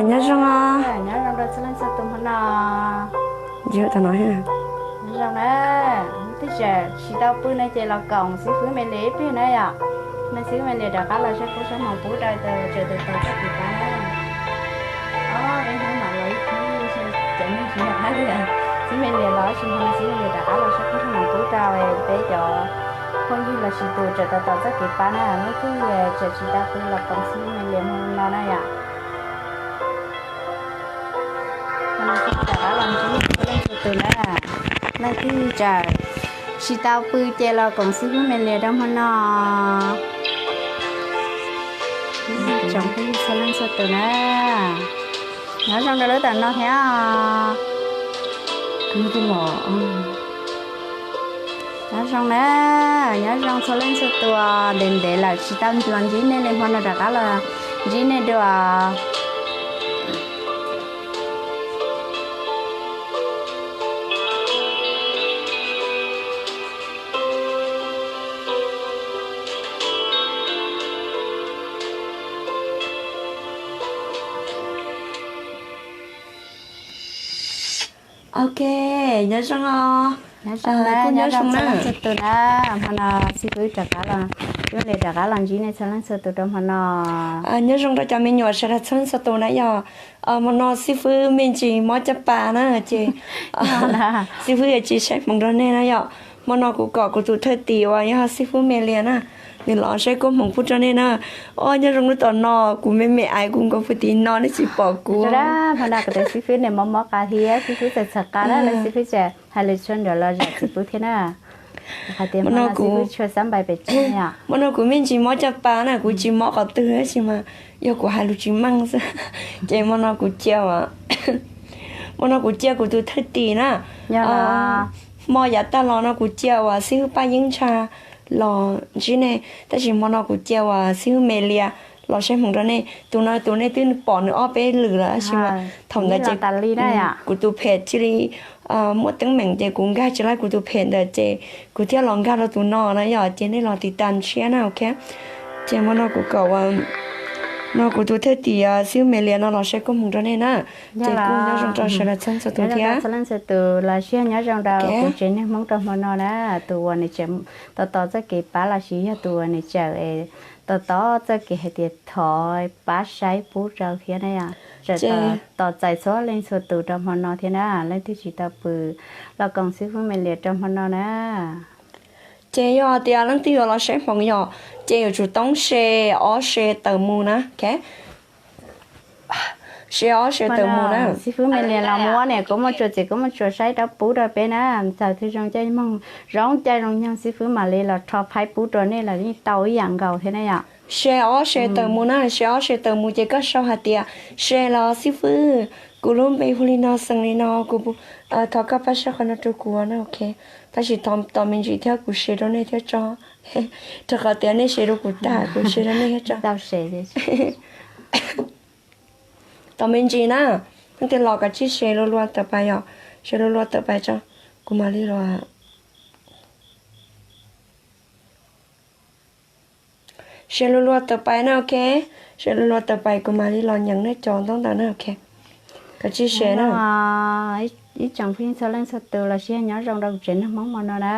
Nyob zoo, nyob zoo rau txhua leej txhua tus hmo no. Nyob zoo na, twb tsis tau pw no ces los koom xib fwb Me Lias ib pliag na yom. No xib fwb Me Lias rov qab los saib koob saib hmoov pub rau tawm tawm tau txoj kev pab na. Ob peb hnub mam los ib hnub, cov neeg tsis nco qab tias xib fwb Me Lias los tab sis hmo no xib fwb Me Lias rov qab los saib koob saib hmoov pub rau peb cov phooj ywg los sis tus tawm tau txoj kev pab na. Leej twg tseem tsis tau pw los koom xib fwb Me Lias hmo no na yom. Rov qab los ntsib leej txhua tus na, leej twg tseem tsis tau pw ces los koom xib fwb Me Lias rau hmo no. Tsoom phooj ywg txhua leej txhua tus na, nyob zoo rau lub tam no thiab. Nyob zoo na, nyob zoo txhua leej txhua tus, ntev ntev lawm tsis tau los ntsib nej li, hmo no rov qab los ntsib nej dua. Ok, nyob zoo os. Nyob zoo na, nyob zoo txhua leej txhua tus na. Hmo no xib fwb rov qab los, xib fwb Me Lias rov qab los ntsib nej txhua leej txhua tus rau hmo no. Nyob zoo rau cov me nyuam sawv daws txhua leej txhua tus na yom. Hmo no xib fwb me ntsis mob caj pas na ces xib fwb yuav tsis saib hmoov rau nej na yom. Hmo no kuv kom kuv tus thwj tim uas yog xib fwb Me Lias na, nws los saib koob hmoov pub rau nej na. Os, nyob zoo lub tom no, kuv me me aiv kuv nkaus puag tim no nej tsis pom kuv. Hmo no kuv tus xib fwb nws mob mob qab thiab xib fwb txawm txhawv qab na, xib fwb tseem hais lus tshua nraim los zam txim pub thiab na. Hais tias hmo no kuv tshua xab npais pem tsev. Hmo no kuv me ntsis mob caj pas na, kuv tsis mob qhov twg tab sis mas yog kuv hais lus tsis meej xwb. Ces hmo no kuv cia, hmo no kuv cia kuv tus thwj tim na. Hmo yav tag los no kuv cia uas xib fwb Paj Yeeb Ntsha los ntsib nej, tab sis hmo no kuv cia uas xib fwb Me Lias los saib hmoov rau nej. Tus no tus nej twb pom nws ob peb lwm lawm tab sis mas thaum ntawd ces kuv tus phem cia li muaj teeb meem ces kuv nkag tsis laib kuv tus phem ntawd ces kuv thiaj los nkag rau tus no na yom, ces nej los tiv tam tshiab na, ok. Ces hmo no kuv kom uas no kuv tus thwj tim xib fwb Me Lias no los saib koob hmoov rau nej na. Ces kuj nyob zoo rau sawv daws txhua txhua tus thiab. Txhua leej txhua tus los sis nyob zoo rau kuv tsev neeg Hmoob rau hmo no na, tus uas nws tseem tos tos txoj kev pab los sis yog tus uas nws tseem tos tos txoj kev hais tias thov pab saib pub rau thiab na yom. Tseem tos txais txhua leej txhua tus rau hmo no thiab na, leej twg tsis tau pw los koom xib fwb Me Lias rau hmo no na. Ces yog tias leej twg yuav los saib hmoov yom, ces yuav tsum toob se ob se tawm mus na, ok. Se ob se tawm mus na. Xib fwb Me Lias los muab niam kuv muaj tsuas txiv kuv muaj tsuas saib rau pub rau peb na, txawm twg zoo caij moog zoo caij zoo nyoog xib fwb mam li los rho phaib pub rau nej los yeej tau ib yam nkaus thiab na yom. Se ob se tawm mus na, se ob se tawm mus ces koj sau hais tias, se los xib fwb, kuv lub npe hu li no xeem li no, kuv thov koj pab saib qhov no rau kuv na, ok. Tab sis tos me ntsis thiab kuv se rau nej thiab tso, rau qhov tias nej se rau kuv tag kuv se rau nej thiab tso. Tos me ntsis na, leej twg los kav tsij se luag luag tawm pais yom, se luag luag tawm pais tso, kuv mam li los. Se luag luag tawm pais na, ok. Se luag luag tawm pais kuv mam li los nyeem nej cov ntaub ntawv na, ok. Kav tsij se na. Ib tsoom phooj ywg txhua leej txhua tus los sis yog nyob zoo rau kuv tsev neeg Hmoob hmo no na.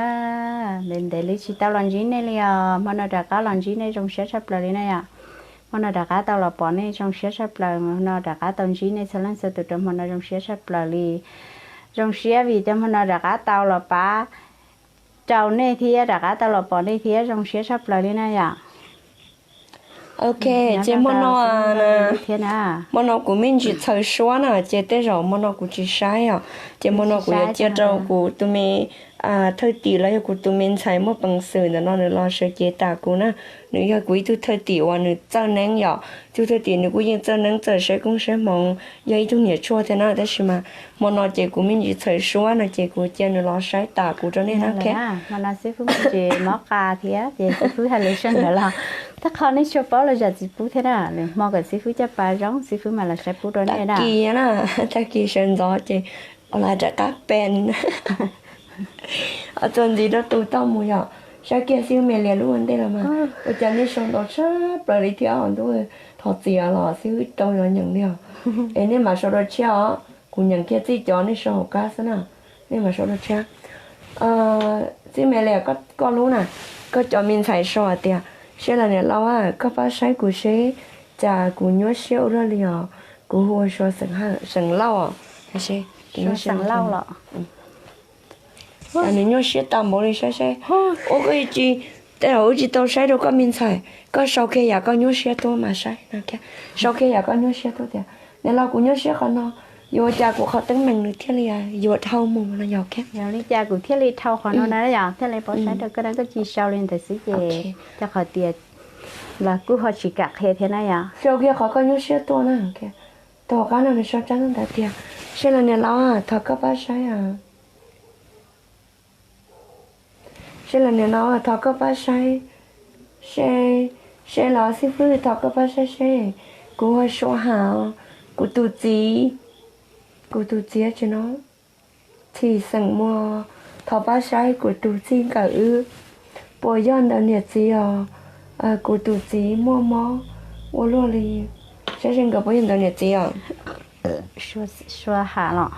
Ntev ntev li tsis tau los ntsib nej li os, hmo no rov qab los ntsib nej zoo siab tshaj plaws li na yom. Hmo no rov qab tau los pom nej zoo siab tshaj plaws, hmo no rov qab tau ntsib nej txhua leej txhua tus rau hmo no zoo siab tshaj plaws li. Zoo siab vim cov hmo no rov qab tau los pab rau nej thiab rov qab tau los pom nej thiab zoo siab tshaj plaws li na yom. Ok, ces hmo no, hmo no kuv me ntsis txhaws suab na ces tej zaum hmo no kuv tsis saib os. Ces hmo no kuv yuav cia rau kuv tus me thwj tim los yog kuv tus me ntxhais muaj peev xwm ntawm no nws los sawv cev tas kuv na. Nws yog kuv ib tug thwj tim uas nws txawj neeb yom. Ib tug thwj tim nws kuj yeej txawj neeb txawj saib koob saib hmoov, yog ib tug niam tshuaj thiab na, tab sis mas hmo no ces kuv me ntsis txhaws suab no ces kuv cia nws los saib tas kuv rau nej na, ok. Hmo no xib fwb me ntsis mob qa thiab ces xib fwb hais lus sab ntawd los, tab qhov nej tsuas paub los zam txim pub thiab na, lwm hmo kom xib fwb caj pas zoo xib fwb mam los saib pub rau nej na. Tag kis na, tag kis sawv ntxov ces los rov qab pem. Txuas ntxiv rau tus toj mus yom, saib kiag xib fwb me lias lub ua ntej los mas ua cas nej sau ntau tshaj plaws li thiab os ntuj. thov txim los xib hwb tau yuav nyeem li os. Es nej mam sau dua tshiab os, kuv nyeem kiag txij cov nej sau hauv qab xwb na. Nej mam sau dua tshiab. Txij me li koj lub na, koj cov me ntxhais sau hais tias, seb los niam laus, koj pab saib kuv seb, cas kuv nyuaj siab ua luaj li os, kuv hu ua Sua Xeem Lauj os. Nws nyuaj siab tau npaum li saib seb. Ua koj tsis, tej zaum wb tsis tau saib rau koj me ntxhais, koj sau kiag yam koj nyuaj siab tuaj mas saib no. Sau kiag yam koj nyuaj siab tuaj tias, niam laus kuv nyuaj siab qhov no, yuav ua cas kuv qhov teeb meem nws thiaj li yuav dhau mus no yog. Li cas kuv thiaj li dhau qhov no na yom, thiaj li pab saib rau koj na, koj cia sau li ntawd xwb ces, rau qhov tias los kuj ho tsis kam qhia thiab na yom. Sau kiag qhov koj nyuaj siab tuaj na. Tau qab no nws sau tsab ntawv tias, seb los niam laus, thov koj pab saib. Seb los niam laus, thov koj pab saib. Seb, seb los xib fwb, thov koj pab saib seb. Kuv hu ua Sua Ham, kuv tus txiv, kuv tus txiv tsis no, Txhim Xeem Muas, thov pab saib kuv tus txij nkawm wb puas yog ntawm niam txiv os. Kuv tus txiv muaj mob ua luaj li. Saib seb nkawd puas yog ntawm niam txiv os. Sua Ham los?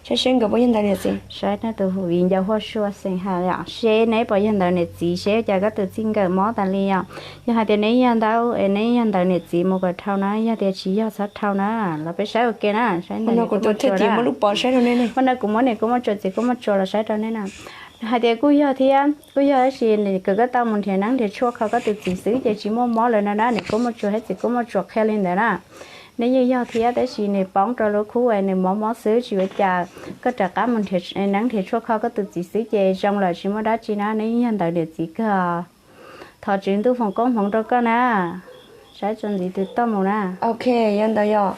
Saib seb nkawd puas yog ntawm niam txiv. Saib neb tus viv ncaus hu ua Sua Xeem Ham yom, seb neb puas yog ntawm niam txiv, seb cas koj tus txij nkawm mob tas li yom. Yog hais tias neb yog ntawd, neb yog ntawm niam txiv mus kom dhau na, yog tias tsis yog txhob dhau na. Los peb saib ua ke na, saib ntawm niam kuv muaj tsuas na. Ua no kuv muab niam kuv muaj tsuas txiv kuv muaj tsuas los saib rau neb na. Hais tias kuj yog thiab, kuj yog tab sis kom koj tau mus nrhiav neeb nrhiav tshuaj kho koj tus txiv xwb ces tsis muaj mob lawm no na, niam kuv muaj tsuas thiab txiv kuv muaj tsuas qhia li ntawd na. Neb yeej yog thiab tab sis nws poob rau lub khub es nws mob mob xwb tsis ua cas. Koj rov qab mus nrhiav neeb nrhiav tshuaj kho koj tus txiv xwb ces zoo lawm tsis muaj dab tsi na, neb yeej yog ntawm niam txiv kawg. Thov Tswv Ntuj foom koob hmoov rau koj na. Saib txuas ntxiv tus toj mus na. Ok, yog ntawd yog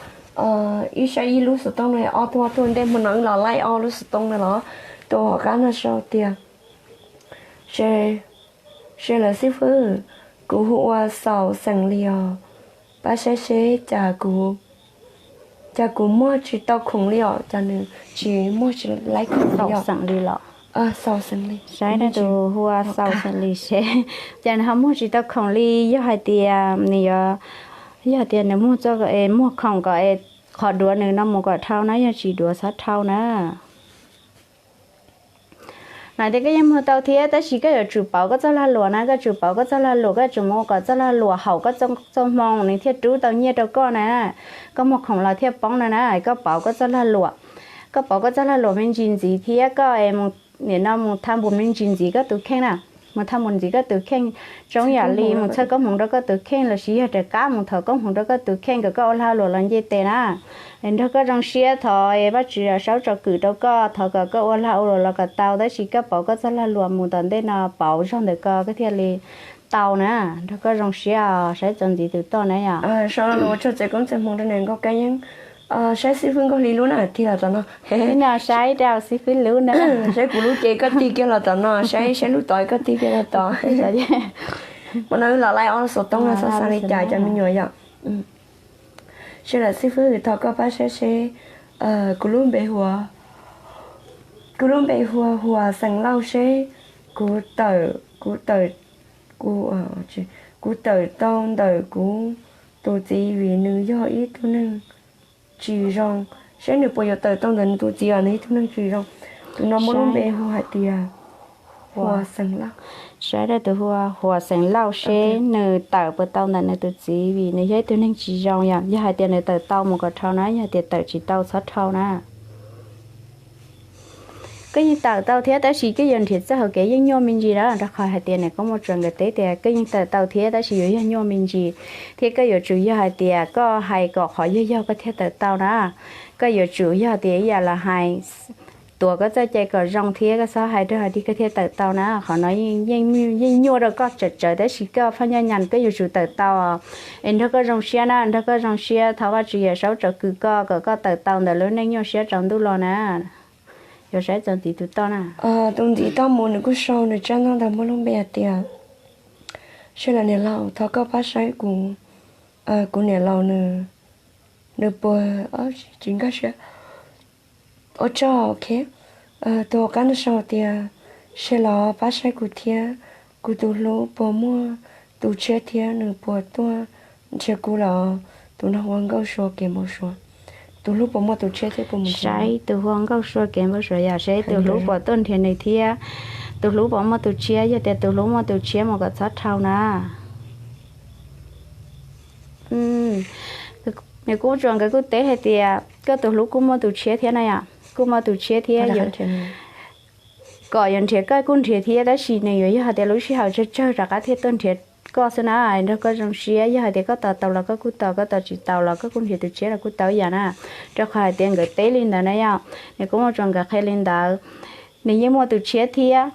ib saib ib lub xov tooj no, ob tug ob tug ntej hmo no wb los laij ob lub xov tooj no los. Tus hauv qab no sau tias, se, se lawv xib fwb, kuv hu ua Xaus Xeem Lis os, pab saib seb cas kuv, cas kuv muag tsis tau khoom li os, cas nws tsis muag tsis laib khoom li os. Xaus Xeem Lis los? Xaus Xeem Lis. Saib tus hu ua Xaus Xeem Lis seb cas nws ho muag tsis tau khoom li, yog hais tias nws yuav, yog tias nws muag, muag khoom kom qhov duav nws no mus kom dhau na, yog tsis duav txhob dhau na. Hais tias koj yeej muag tau thiab tab sis koj yuav tsum pauv koj txoj lag luam na, koj tsum pauv koj txoj lag luam, koj tsum mus ua kom txoj lag luam haum koj txoj hmoo nws thiaj rub tau nyiaj rau koj na. Koj muag khoom los thiaj poob no na, koj pauv koj txoj lag luam. Koj pauv koj txoj lag luam me ntsis ntxiv thiab koj nim no mus thaj npus me ntsis ntxiv koj tus kheej na. Mus thaj npus ntxiv koj tus kheej, zoo yam li mus txhawb koob hmoov rau koj tus kheej lossis yog rov qab mus thov koob hmoov rau koj tus kheej kom koj ua lag luam los nce tes na. Nrog koj zoo siab, thov Vajtswv saub tsom kwm rau koj, thov kom koj ua lag ua luam los kom tau, tab sis koj pauv koj txoj lag luam mus tom ntej no pauv zog ntawm ko koj thiaj li tau na. Nrog koj zoo siab, saib txuas ntxiv tus toj na yom. Sau lag luam ua tsaug txais koob txais hmoov rau niam Nkauj Kab Yeeb. Saib xib fwb Nkauj Hli lub na, tig los tom no. Saib rau xib fwb lub na. Saib kuv lub ces koj tig kiag los tom no, saib, saib lub tod koj tig kiag los tod. Hmo no wb los laij ob xov tooj no xav xav li cas cov me nyuam yom. Sawv daws xib fwb thov koj pab saib seb, kuv lub npe hu ua, kuv lub npe hu ua Huas Xeem Lauj seb, kuv tawm, kuv tawm, kuv, kuv tawm tau ntawm kuv tus txiv vim nws yog ib tug neeg tsis zoo, seb nws puas yuav tawm tau ntawm nws tus txiv os, nws ib tug neeg tsis zoo. Tus no muaj lub npe hu hais tias Huas Xeem Lauj. Saib rau tus hu ua Huas Xeem Lauj seb nws tawm puas tau ntawm nws tus txiv vim nws yog ib tug neeg tsis zoo yom. Yog hais tias nws tawm tau mus kom dhau na, yog tias tawm tsis tau txhob dhau na. Koj yeej tawm tau thiab tab sis koj yuav nrhiav txoj hauv kev yeej nyuaj me ntsis na, rau qhov hais tias niam koob muaj tsuas nkawd teb tias koj yeej tawm tau thiab tab sis yuav yog nyuaj me ntsis, thiab koj yuav tsum yog hais tias koj hais kom qhov yog yog koj thiaj tawm tau na. Koj yuav tsum yog tias ib yam los hais, tuav koj txoj cai kom zoo thiab koj txhob hais rau hais tias koj thiaj tawm tau na. Qhov no yeej nyuaj rau koj tsawv tsawv tab sis koj phaj nyaj nyas koj yuav tsum tawm tau. Es nrog koj zoo siab na, nrog koj zoo siab, thov Vajtswv yawm saub tsom kwm koj kom koj tawm tau ntawm lub neej nyuaj siab tsaus ntuj los na. Yuav saib txuas ntxiv tus toj na. Tus ntxiv toj mus nws kuj sau nws tsab ntawv muaj lub npe hais tias, sawv daws niam laus thov koj pab saib kuv, kuv niam laus nws, nws puas, tsis nkag siab. Ua tsaug, ok. Tus hauv qab no sau tias, sawv los pab saib kuv thiab, kuv tus hlub puas muaj tus tshiab thiab nws puas tuaj Nrhiav kuv lawm, tus no hu ua Nkauj Sua kev npau suav. Tus hlub puas muaj tus tshiab thiab puas mus nrhiav? Saib tus hu ua Nkauj Sua kev npau suav yom, saib tus hlub puas tuaj nrhiav nws thiab, tus hlub puas muaj tus tshiab, yog tias tus hlub muaj tus tshiab mus kom txhob dhau na. Nws kuj tsuas nkawd kuj teb hais tias koj tus hlub kuj muaj tus tshiab thiab na yom, kuj muaj tus tshiab thiab, kom yuav nrhiav koj kuj nrhiav thiab, tab sis nws yuav yog hais tias lub sij hawm tsawg tsawg rov qab thiaj tuaj nrhiav koj xwb na. Nrog koj zoo siab, yog hais tias koj tos tau los koj kuj tos, koj tos tsis tau los koj kuj nrhiav tus tshiab los kuj tau ib yam na. Rau qhov hais tias nkawd teb li ntawd na yom, nws kuj muaj tsuas nkawd qhia li ntawd. Nws yeej muaj tus tshiab thiab,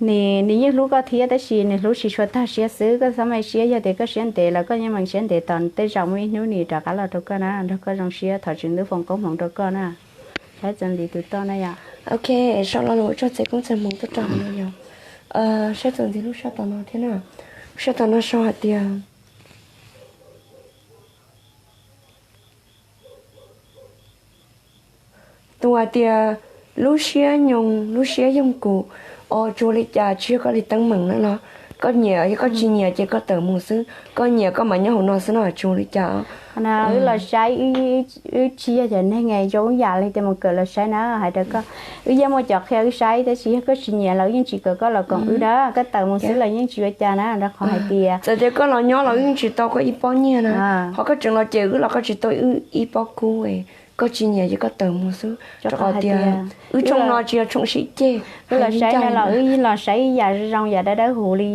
nws yeej hlub koj thiab, tab sis nws hlub tsis tshua tag siab xwb. Koj txhob me siab, yog tias koj siab ntev los koj yeej meem siab ntev tos tej zaum muaj ib hnub nws rov qab los rau koj na. Nrog koj zoo siab, thov Tswv Ntuj foom koob hmoov rau koj na. Saib txuas ntxiv tus toj na yom. Ok, sau lo lus ua tsaug txais koob txais hmoov tuaj rau no yom. Saib txuas ntxiv lub sab tom no thiab na. Lub sab tom no sau hais tias tus hais tias lub siab nyoog lub siab yoog kuv, o tsuas li cas tsis yog koj li teeb meem na los? Koj nyiam, yog koj tsis nyiam ces koj tawm mus xwb, koj nyiam koj mam nyob hauv no xwb no tsuas li cas? Wb los saib, wb tsis yog cov neeg zoo yam li tias mus kawm los saib na, hais rau koj, wb yeej muaj cov qhia wb saib, tab sis yog koj tsis nyiam los wb yeej tsis kom koj los koom wb na, koj tawm mus xwb los yeej tsis ua cas na, rau qhov hais tias txawm tias koj los nyob los wb yeej tsis tau koj ib pob nyiaj na, ho koj tseem los cem wb los koj tsis tau wb ib pob kub. Koj tsis nyiam ces koj tawm mus xwb, rau qhov tias wb tshooj no tsis yog tshooj sib ceg, wb los saib no los wb los saib ib yam zoo zoo yam dawb dawb huv li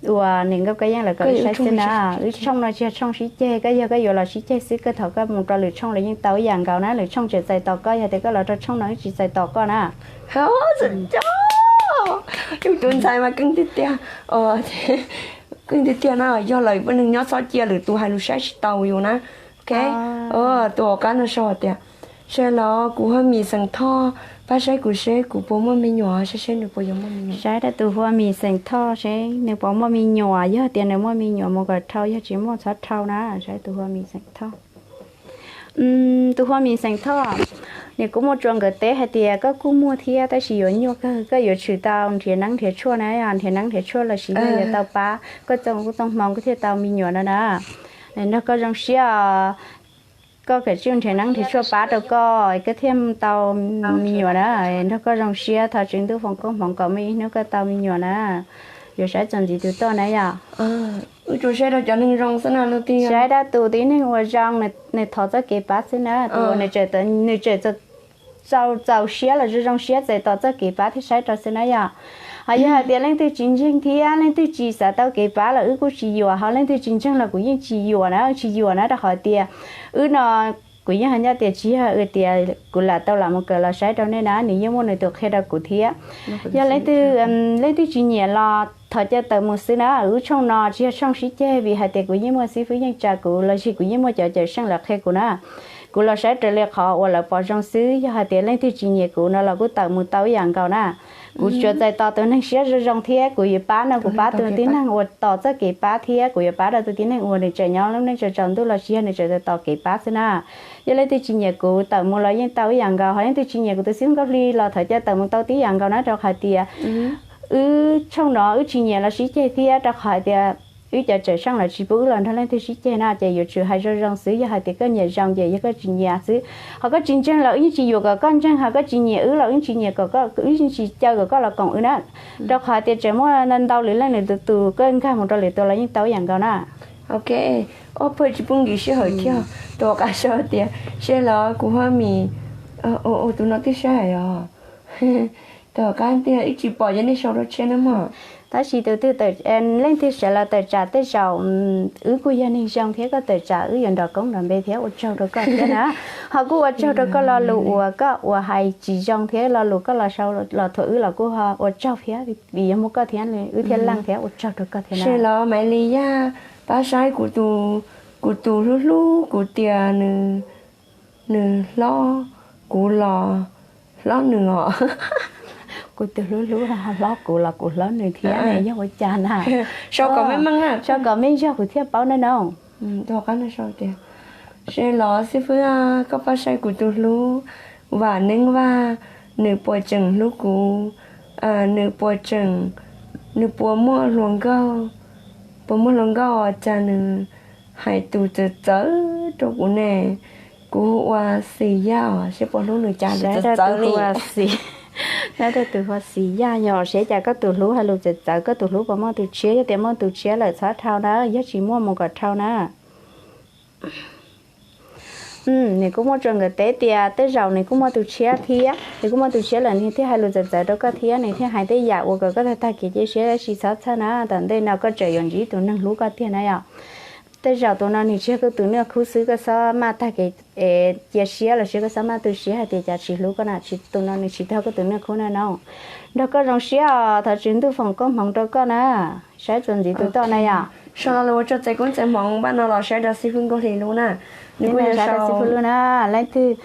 uas niam nkauj koj yeej lawv kom wb saib xwb na. Wb tshooj no tsis yog tshooj sib ceg, koj yog koj yuav los sib ceg xwb, koj thov koj mus rau lwm tshooj los yeej tau ib yam nkaus na, lwm tshooj tseem txais tos koj, yog tias koj los rau tshooj no wb tsis txais tos koj na. Yus tus ntxhais mas keej tiag tiag, keej tiag tiag na, yog lawm poj neeg nyob txhob cia lwm tus hais lus saib tsis tau yus na. Ok, tus hauv qab no sau tias, sawv los kuv Huaj Mis xeem Thoj, pab saib kuv seb kuv puas muaj me nyuam, saib seb nws puas yuav muaj me nyuam. Saib rau tus Huaj Mis xeem Thoj seb nws puas muaj me nyuam, yog tias nws muaj me nyuam mus kom dhau, yog tsis muaj txhob dhau na, saib tus Huaj Mis xeem Thoj. Tus Huaj Mis xeem Thoj, nws kuj muaj tsuas nkawd teb hais tias koj kuj muaj thiab, tab sis yuav nyuaj kawg, koj yuav tshwm tau nrhiav neeb nrhiav tshuaj na, nrhiav neeb nrhiav tshuaj los sis yog yuav tau pab, koj txooj kuj txooj hmoo koj thiaj tau me nyuam no na. Nrog koj zoo siab, koj kav tsij nrhiav neeb nrhiav tshuaj pab rau koj, koj thiaj tau me nyuam na. Nrog koj zoo siab, thov Tswv Ntuj foom koob hmoov kom muaj ib hnub koj tau me nyuam na. Yuav saib txuas ntxiv tus toj na yom. Wb tsuas saib rau cov neeg zoo xwb na, saib rau tus tib neeg uas zoo, nws thov txoj kev pab xwb na, tus uas nws tseem txaus txaus siab los zoo zoo siab txais tos txoj kev pab thiaj saib rau xwb na yom. Ho yog hais tias leej twg tsis ntseeg thiab leej twg tsis xav tau kev pab los wb kuj tsis yuam, ho leej twg tsis ntseeg los kuv yeej tsis yuam na, tsis yuam na, rau qhov tias wb no kuv yeej hais ncaj tias tsis yog tias kuv lam tau lam mus kawm los saib rau nej na, nws yeej muaj nws tus qhia rau kuv thiab. Yog leej twg, leej twg tsis nyiam los thov caw tawm mus xwb na, wb tshooj no tsis yog tshooj sib ceg, vim hais tias kuv yeej muaj xib fwb yeej tsa kuv los sis kuv yeej muaj cov cawm seej lawv qhia kuv na. Kuv los saib raws li qhov uas lawv pom zoo xwb, yog hais tias leej twg tsis nyiam kuv no los kuj tawm mus tau ib yam nkaus na. Kuv tsuas txais tos tus neeg siab zoo zoo thiab kuv yuav pab no kuv pab tus tib neeg uas tos txoj kev pab thiab kuv yuav pab rau tus tib neeg uas nws tseem nyob lub neej tsaus tsaus ntuj los sis yog nws tseem txais tos kev pab xwb na. Yog leej twg tsis nyiam kuv tawm mus los yeej tau ib yam nkaus, ho leej twg tsis nyiam kuv tus xib fwb Nkauj Hli los thov caw tawm mus tau tib yam nkaus na, rau qhov tias wb tshooj no wb tsis nyiam los sib ceg thiab, rau qhov hais tias wb cov cawm seej los tsis pub wb los nrog leej twg sib ceg na, ces yuav tsum hais zoo zoo xwb, yog hais tias koj nyiam zoo ces yog koj tsis nyiam xwb. Ho koj tsis ntseeg los wb yeej tsis yuam kom koj ntseeg, ho koj tsis nyiam wb los wb yeej tsis nyiam kom koj, wb yeej tsis caw kom koj los koom wb na, rau qhov hais tias tseem muaj ntau lwm leej lwm tus tus koj nkag mus rau lwm tus los yeej tau ib yam nkaus na. Ok, ob pawg tsis pub nkim sij hawm thiab, tus qab sau tias, seb los kuv Huaj Mis, tus no twb saib hais os. Tom qab tiag ib tsis pom cov nej sau rau tshiab na mog. Tab sis tus twg, leej twg sawv los tawm tsam tej zaum wb kuj yog neeg zoo thiab koj tawm tsam wb yuav nrov koob nrov npe thiab ua tsaug rau koj thiab na. Ho kuj ua tsaug rau koj lo lus uas koj uas hais tsis zoo thiab lo lus koj los sau los thuam wb los kuj ua tsaug thiab, vim yog muaj koj thiab wb thiaj leej thiab, ua tsaug rau koj thiab na. Seb los Maiv Lis Yaj, pab saib kuv tus, kuv tus hlub hlub kuv tias nws, nws hlob kuv los hlob nws os. Kuv tus hlub hlub hlob kuv los kuv hlob nws thiab, yog ua cas na? Sau kom me meej na, sau kom me zog kuv thiaj paub na no. Tus qab no sau tias, seb los xib fwb, koj pab saib kuv tus hlub Vam Neeb Vaj, nws puas tseem hlub kuv, nws puas tseem, nws puas muaj hluas nkauj, puas muaj hluas nkauj os, cas nws Hais tus txawv txawv rau kuv ne, kuv hu ua Xis Yaj os, seb puas hlub nws cas, tus txawv txawv li. Saib rau tus hu ua Xis Yaj yog seb cas koj tus hlub hais lus txawv txawv, koj tus hlub puas muaj tus tshiab, yog tias muaj tus tshiab lawm txhob dhau na, yog tsis muaj mus kom dhau na. Nws kuj muaj tso nkawd teb tias tej zaum nws kuj muaj tus tshiab thiab, nws kuj muaj tus tshiab lawm nws thiaj hais lus txawv txawv rau koj thiab, nws thiaj hais tej yam uas kom koj tag tag kev cia siab, tab sis txhob txhawj na, tom ntej no koj tseem yuav ntsib tus neeg hlub koj tiag na yom. Tej zaum tus no nws tsis yog koj tus nyiaj khub xwb, koj txhob maj tag kev cia siab los sis koj txhob maj tu siab hais tias cas tsis hlub koj na, tus no nws tsis yog koj tus nyiaj khub na no. Nrog koj zoo siab os, thov Tswv Ntuj foom koob hmoov rau koj na. Saib txuas ntxiv tus toj na yom. Sau lo lus ua tsaug txais koob txais hmoov npaj no los saib rau xib fwb Nkauj Hli lub na. Nws kuj yog sau xib fwb lub na, leej twg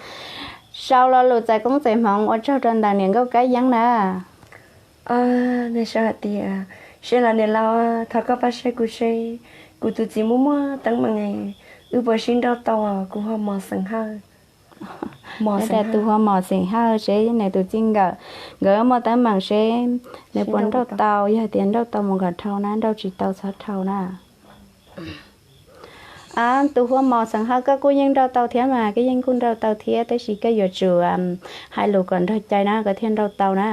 sau lo lus txais koob txais hmoov ua tsaug rau ntawm niam Nkauj Kab Yeeb na. Nws sau hais tias, seb los niam laus, thov koj pab saib kuv seb, kuv tus txiv muaj muaj teeb meem, wb puas sib nrauj tau, kuv hu ua Mos Xeem Hawj. Tus hu ua Mos Xeem Hawj seb nws tus txij nkawm, nkawd muaj teeb meem seb nws puas nrauj tau, yog tias nrauj tau mus kom dhau na, nrauj tsis tau txhob dhau na. Tus hu ua Mos Xeem Hawj, koj kuj yeej nrauj tau thiab mas, koj yeej kuj nrauj tau thiab, tab sis koj yuav tsum hais lus kom nrog cai na koj thiaj nrauj tau na.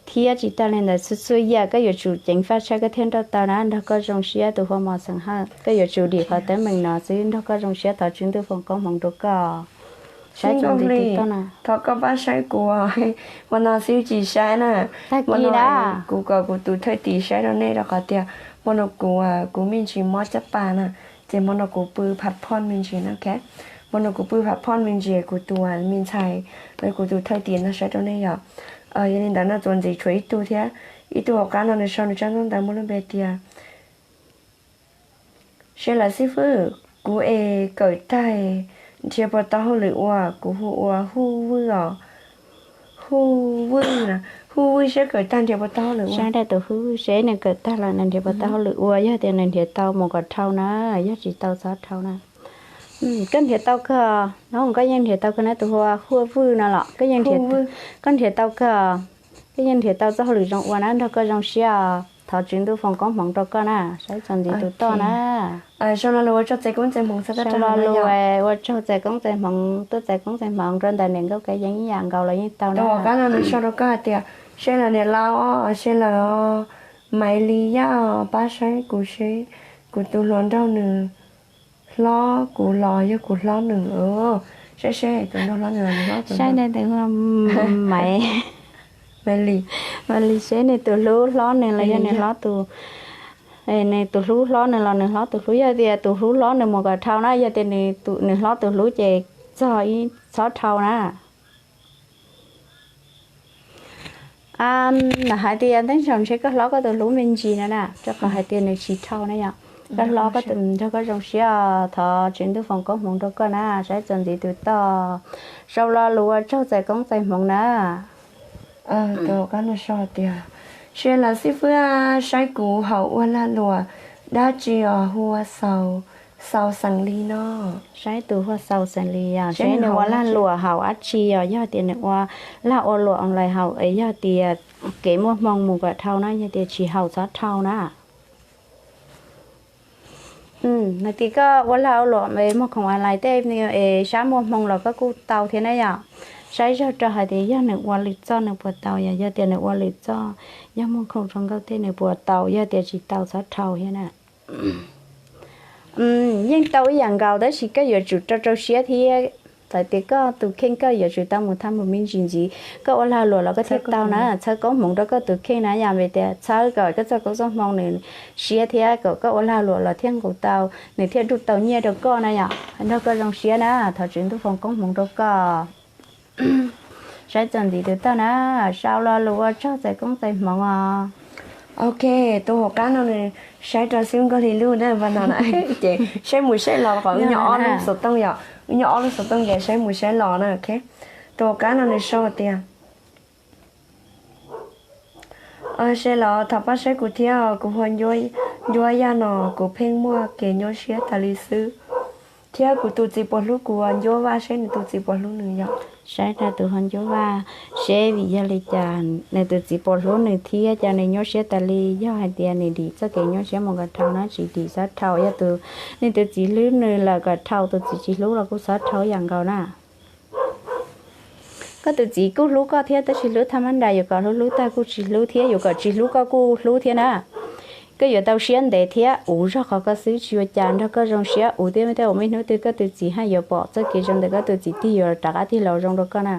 Thiab tsis tas li ntawd, txhua txhua yam koj yuav tsum ceev faj tshaj koj thiaj nrauj tau na. Nrog koj zoo siab tus hu ua Mos Xeem Hawj, koj yuav tsum dim qhov teeb meem no xwb. Nrog koj zoo siab, thov Tswv Ntuj foom koob hmoov rau koj. Saib txuas ntxiv tus toj na. Thov koj pab saib kuv, hmo no xwb tsis saib na. Tag kis na, kuv kom kuv tus thwj tim saib rau nej rau qhov tias hmo no kuv, kuv me ntsis mob caj pas na, ces hmo no kuv pw phav phoj me ntsis na. Hmo no kuv pw phav phoj me ntsis, kuv tus me ntxhais los kuv tus thwj tim no saib rau nej yom. Yog li ntawd no txuas ntxiv tshuav ib tug thiab, ib tug hauv qab no nws sau nws tsab ntaub ntawv muaj lub npe tias, seb lawm xib fwb, kuv es kawm tag nrhiav puas tau hauj lwm ua, kuv hu ua Huj Vwj os. Huj Vwj, Huj Vwj, seb kawm tag nrhiav puas tau hauj lwm ua. Saib rau tus Huj Vwj seb nws kawm tag los nws nrhiav puas tau hauj lwm ua, yog tias nws nrhiav tau mus kom dhau na, yog tsis tau txhob dhau na. Koj nrhiav tau kawg no, koj yeej nrhiav tau kawg na, tus hu ua Huj Vwj no los koj yeej, koj nrhiav tau kawg, koj yeej nrhiav tau txoj hauj lwm zoo ua na, nrog koj zoo siab os, thov Tswv Ntuj foom koob hmoov rau koj na. Saib txuas ntxiv tus toj na. Sau lo lus ua tsaug txais koob txais hmoov, sau lo lus ua tsaug txais koob txais hmoov, tuaj txais koob txais hmoov rau ntawm niam Nkauj Kab Yeeb ib yam nkaus los yeej tau na. Tom qab no nws sau rau koj hais tias, seb lawm niam laus, seb lawm os, Maiv Lis Yaj os, pab saib kuv seb kuv tus hluas nraug nws hlob kuv los yog kuv hlob nws. Saib seb tus nraug hlob nws los nws hlob tus, saib nws tus Maiv, Maiv Lis, Maiv Lis seb nws tus hlub hlob nws los yog nws hlob tus, nws tus hlub hlob nws los nws hlob tus hlub. Yog tias tus hlub hlob nws mus kom dhau na, yog tias nws hlob tus hlub ces txog ib txhob dhau na. Lam hais tias tej zaum ntshe koj hlob koj tus hlub me ntsis no na, rau qhov hais tias nws tsis dhau na yom. Koj hlob koj tus, nrog koj zoo siab, thov Tswv Ntuj foom koob hmoov rau koj na. Saib txuas ntxiv tus toj, sau lo lus ua tsaug txais koob txais hmoov na. Tus qab no sau tias, seb lawm xib fwb, saib kuv haus ua lag luam dab tsi os, hu ua Xaus Xeem Lis no. Saib tus hu ua Xaus Xeem Lis os, seb nws ua lag luam haus dab tsi os, yog tias nws ua lag ua luam online haus es yog tias kev muaj hmoo mus kom dhau na, yog tias tsis haus txhob dhau na. Hais tias koj ua lag ua luam muag khoom online tej es sab muaj hmoo los koj kuj tau thiab na yom. Saib zog rau hais tias yog nws ua lwm txoj nws puas tau, yog, yog tias nws ua lwm txoj, yog muag khoom zoo nkauj tej nws puas tau, yog tias tsis tau txhob dhau thiab na. Yeej tau ib yam nkaus tab sis koj yuav tsum rau rau siab thiab. Txawm tias koj tus kheej koj yuav tsum tau mus thaj mus me ntsis ntxiv, koj ua lag luam los koj thiaj tau na. Txhawb koob hmoov rau koj tus kheej na, yog vim tias txhawb kom koj txoj koob txoj hmoo nws siab thiab kom koj ua lag luam los thiaj nqus tau, nws thiaj nrug tau nyiaj rau koj na yom. Nrog koj zoo siab na, thov Tswv Ntuj foom koob hmoov rau koj. Saib txuas ntxiv tus toj na, sau lo lus ua tsaug txais koob txais hmoov os. Ok, tus hauv qab no nws saib rau xib fwb Nkauj Hli lub na, npaj no na, ces saib mus saib los qhov wb nyob ob lub xov tooj yom, wb nyob ob lub xov tooj ces saib mus saib los na. Tus hauv qab no nws sau tias, seb los thov pab saib kuv thiab, kuv hu ua Ncuab Yaj no, kuv pheej muaj kev nyuaj siab tas li xwb. Thiab kuv tus txiv puas hlub kuv, ncuab Vaj seb nws tus txiv puas hlub nws yom. Saib rau tus ho ncuab Vaj seb vim yog li cas nws tus txiv puas hlub nws thiab cas nws nyuaj siab tas li. Yog hais tias nws dim txoj kev nyuaj siab mus kom dhau na, tsis dim txhob dhau. Yog tus, nws tus txiv hlub nws lawm kom dhau, tus txiv tsis hlub los kuj txhob dhau ib yam nkaus na. Koj tus txiv kuj hlub koj thiab tab sis hlub thaj mab nra, yuav kom hlub hlub tag kuj tsis hlub thiab, yuav kom tsis hlub koj kuj hlub thiab na. Koj yuav tau siab ntev thiab, uv zog qhov koj xwb tsis ua cas, nrog koj zoo siab uv thiab, tej zaum muaj ib hnub twg koj tus txiv haj yuav pom txoj kev zoo ntawm koj tus txiv tig yuav rov qab tig los zoo rau koj na.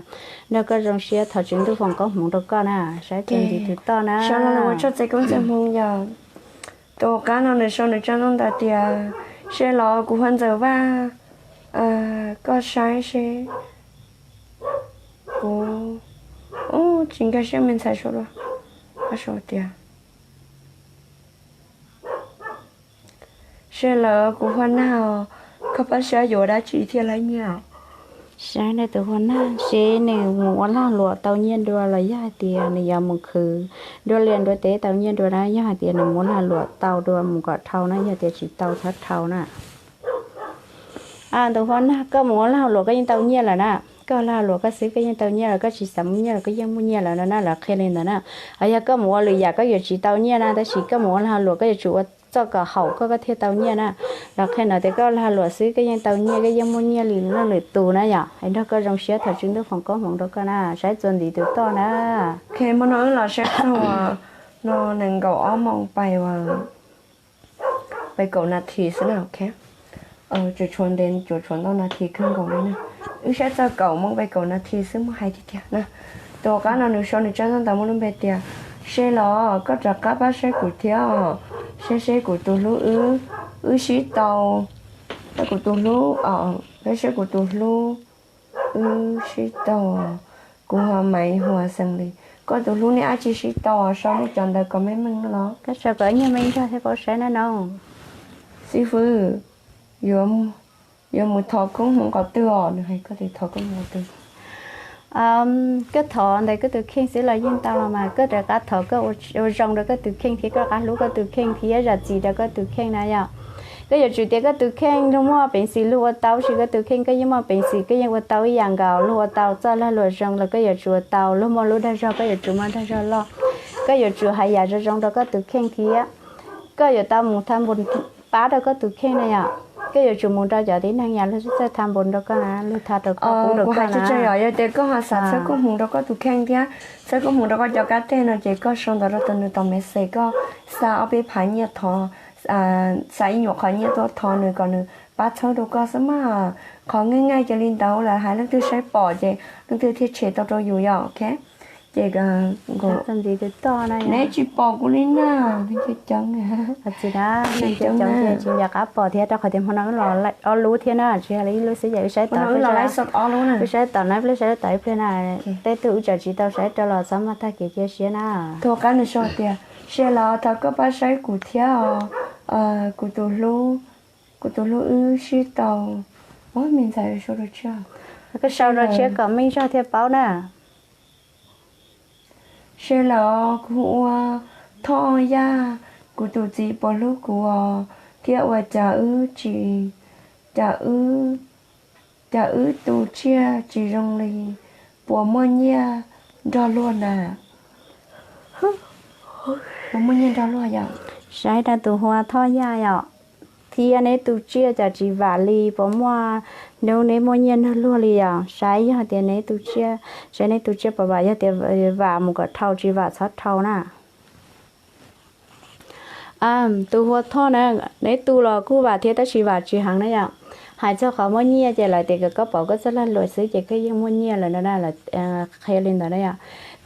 Nrog koj zoo siab, thov Tswv Ntuj foom koob hmoov rau koj na, saib txuas ntxiv tus toj na. Sawv los ua txoj txiv koob txiv hmoov yom. Tus qab no nws sau nws tsa ntau ntawd tias, seb los kuv Huab Ntxawm Vaj, koj saib seb kuv, tsis nkag siab me ntxhais sau dua, sau tias, seb lawm kuv Huab Nag, koj pab saib yuav dab tsi thiaj laib nyiaj? Saib tus Huab Nag seb nws mus ua lag luam tau nyiaj dua los yog hais tias nws yuav mus khwv nruab liaj nruab teb tau nyiaj dua na. Yog hais tias nws mus ua lag luam tau dua mus kom dhau na, yog tias tsis tau txhob dhau na. Tus Huab Nag, koj mus ua lag luam koj yeej tau nyiaj lawm na. Koj lag luam koj xwb koj yeej tau nyiaj lawm, koj tsis xav muaj nyiaj los koj yeej muaj nyiaj lawm no na, lawv qhia li ntawd na. Hos yog koj mus ua lwm yam koj yuav tsis tau nyiaj na, tab sis koj mus ua lag luam koj yuav tsum ua txoj kom haum koj koj thiaj tau nyiaj na. Lawv qhia no tias koj lag luam xwb koj yeej tau nyiaj, koj yeej muaj nyiaj li lwm leej lwm tus na yom. Es nrog koj zoo siab, thov Tswv Ntuj foom koob hmoov rau koj na, saib txuas ntxiv tus toj na. Ok, hmo no wb los saib txog no nees nkaum ob moos pais pais kaum nas this xwb na, ok. Tseem tshuav ntev, tseem tshuav ntau nas this kawg nkaus li na. Wb saib txog kaum moos pais kaum nas this xwb muab hais tiag tiag na. Tus qab no nws sau nws tsa ntau ntawd muaj lub npe tias, seb los koj rov qab pab saib kuv thiab os, saib seb kuv tus hlub wb, wb sib tau, kuv tus hlub, saib seb kuv tus hlub wb sib tau, kuv ho Maiv Huas Xeem Lis, koj tus hlub neb dab tsi sib tau, sau nej cov ntawd kom meej meej no los. Koj sau kom ib nyuag me ntsis thiab paub saib na no. Xib fwb, yuav mus thov koob hmoov qhov twg os? Nws hais koj tias thov koob hmoov qhov twg? Koj thov ntawm koj tus kheej xwb los yeej tau los mas, koj rov qab thov koj ua zoo rau koj tus kheej thiab koj rov qab hlub koj tus kheej thiab zam txim rau koj tus kheej na yom. Koj yuav tsum tias koj tus kheej luag muaj peev xwm luag ua tau, tab sis koj tus kheej koj yeej muaj peev xwm koj yeej ua tau ib yam nkaus, luag ua tau txoj lag luam zoo los koj yuav tsum ua tau, luag muaj lub dag zog koj yuav tsum muaj dag zog loj. Koj yuav tsum hais yam zoo zoo rau koj tus kheej thiab. Koj yuav tau mus tha npus pab rau koj tus kheej na yom. Koj yuav tsum mus rau cov tib neeg yam luag txawj tha npus rau koj na, luag tha rau koj, pub rau koj na. Yog tias koj ho xav txhawb koob hmoov rau koj tus kheej thiab txhawb koob hmoov rau koj cov kab teg no ces koj sau ntawv rau tus nws tom message, koj xa ob peb phav nyiaj thov, xa ib nyuam qhov nyiaj tuaj thov nws kom nws pab txhawb rau koj xwb mas. Qhov nqaij nqaij cia li ntawd lawv hais leej twg saib pom ces leej twg thiaj tshem tau rau yus yom, ok. Ces neb tsis pom kuv li na, coob coob, tsis nco qab pom thiab rau qhov tias hmo no wb los ob lub thiab na, tsis yog li ib lub xwb ces wb saib tom, wb saib tom na, wb saib tom ib pliag na. Tej tug wb tseem tsis tau saib rau los txhob maj tag kev cia siab na. Tus qab nws sau tias, seb los thov koj pab saib kuv thiab os, kuv tus hlub, kuv tus hlub wb sib tau. Ua me ntxhais sau rau tshiab, koj sau rau tshiab kom meej zog thiaj paub na. Seb los kuv hu ua Thoj Yaj, kuv tus txiv puas hlub kuv os, thiab ua cas wb tsis, cas wb, cas wb tu tsiaj tsis zoo li, puas muaj nyiaj nrog luag na? Puas muaj nyiaj nrog luag yom? Saib rau tus hu ua Thoj Yaj yom, thiab neb tu tsiaj cas tsis vam li, puas muaj hnub neb muaj nyiaj nrog luag li yom? Saib yog tias neb tu tsiaj, saib neb tu tsiaj puas vam, yog tias vam mus kom dhau, tsis vam txhob dhau na. Tus hu ua Thoj na, neb tu los kuj vam thiab tab sis vam tsis heev na yom. Hais txog qhov muaj nyiaj ces lawv tias kom koj pauv koj txoj lag luam xwb ces koj yeej muaj nyiaj lawm no na, qhia li ntawd na yom.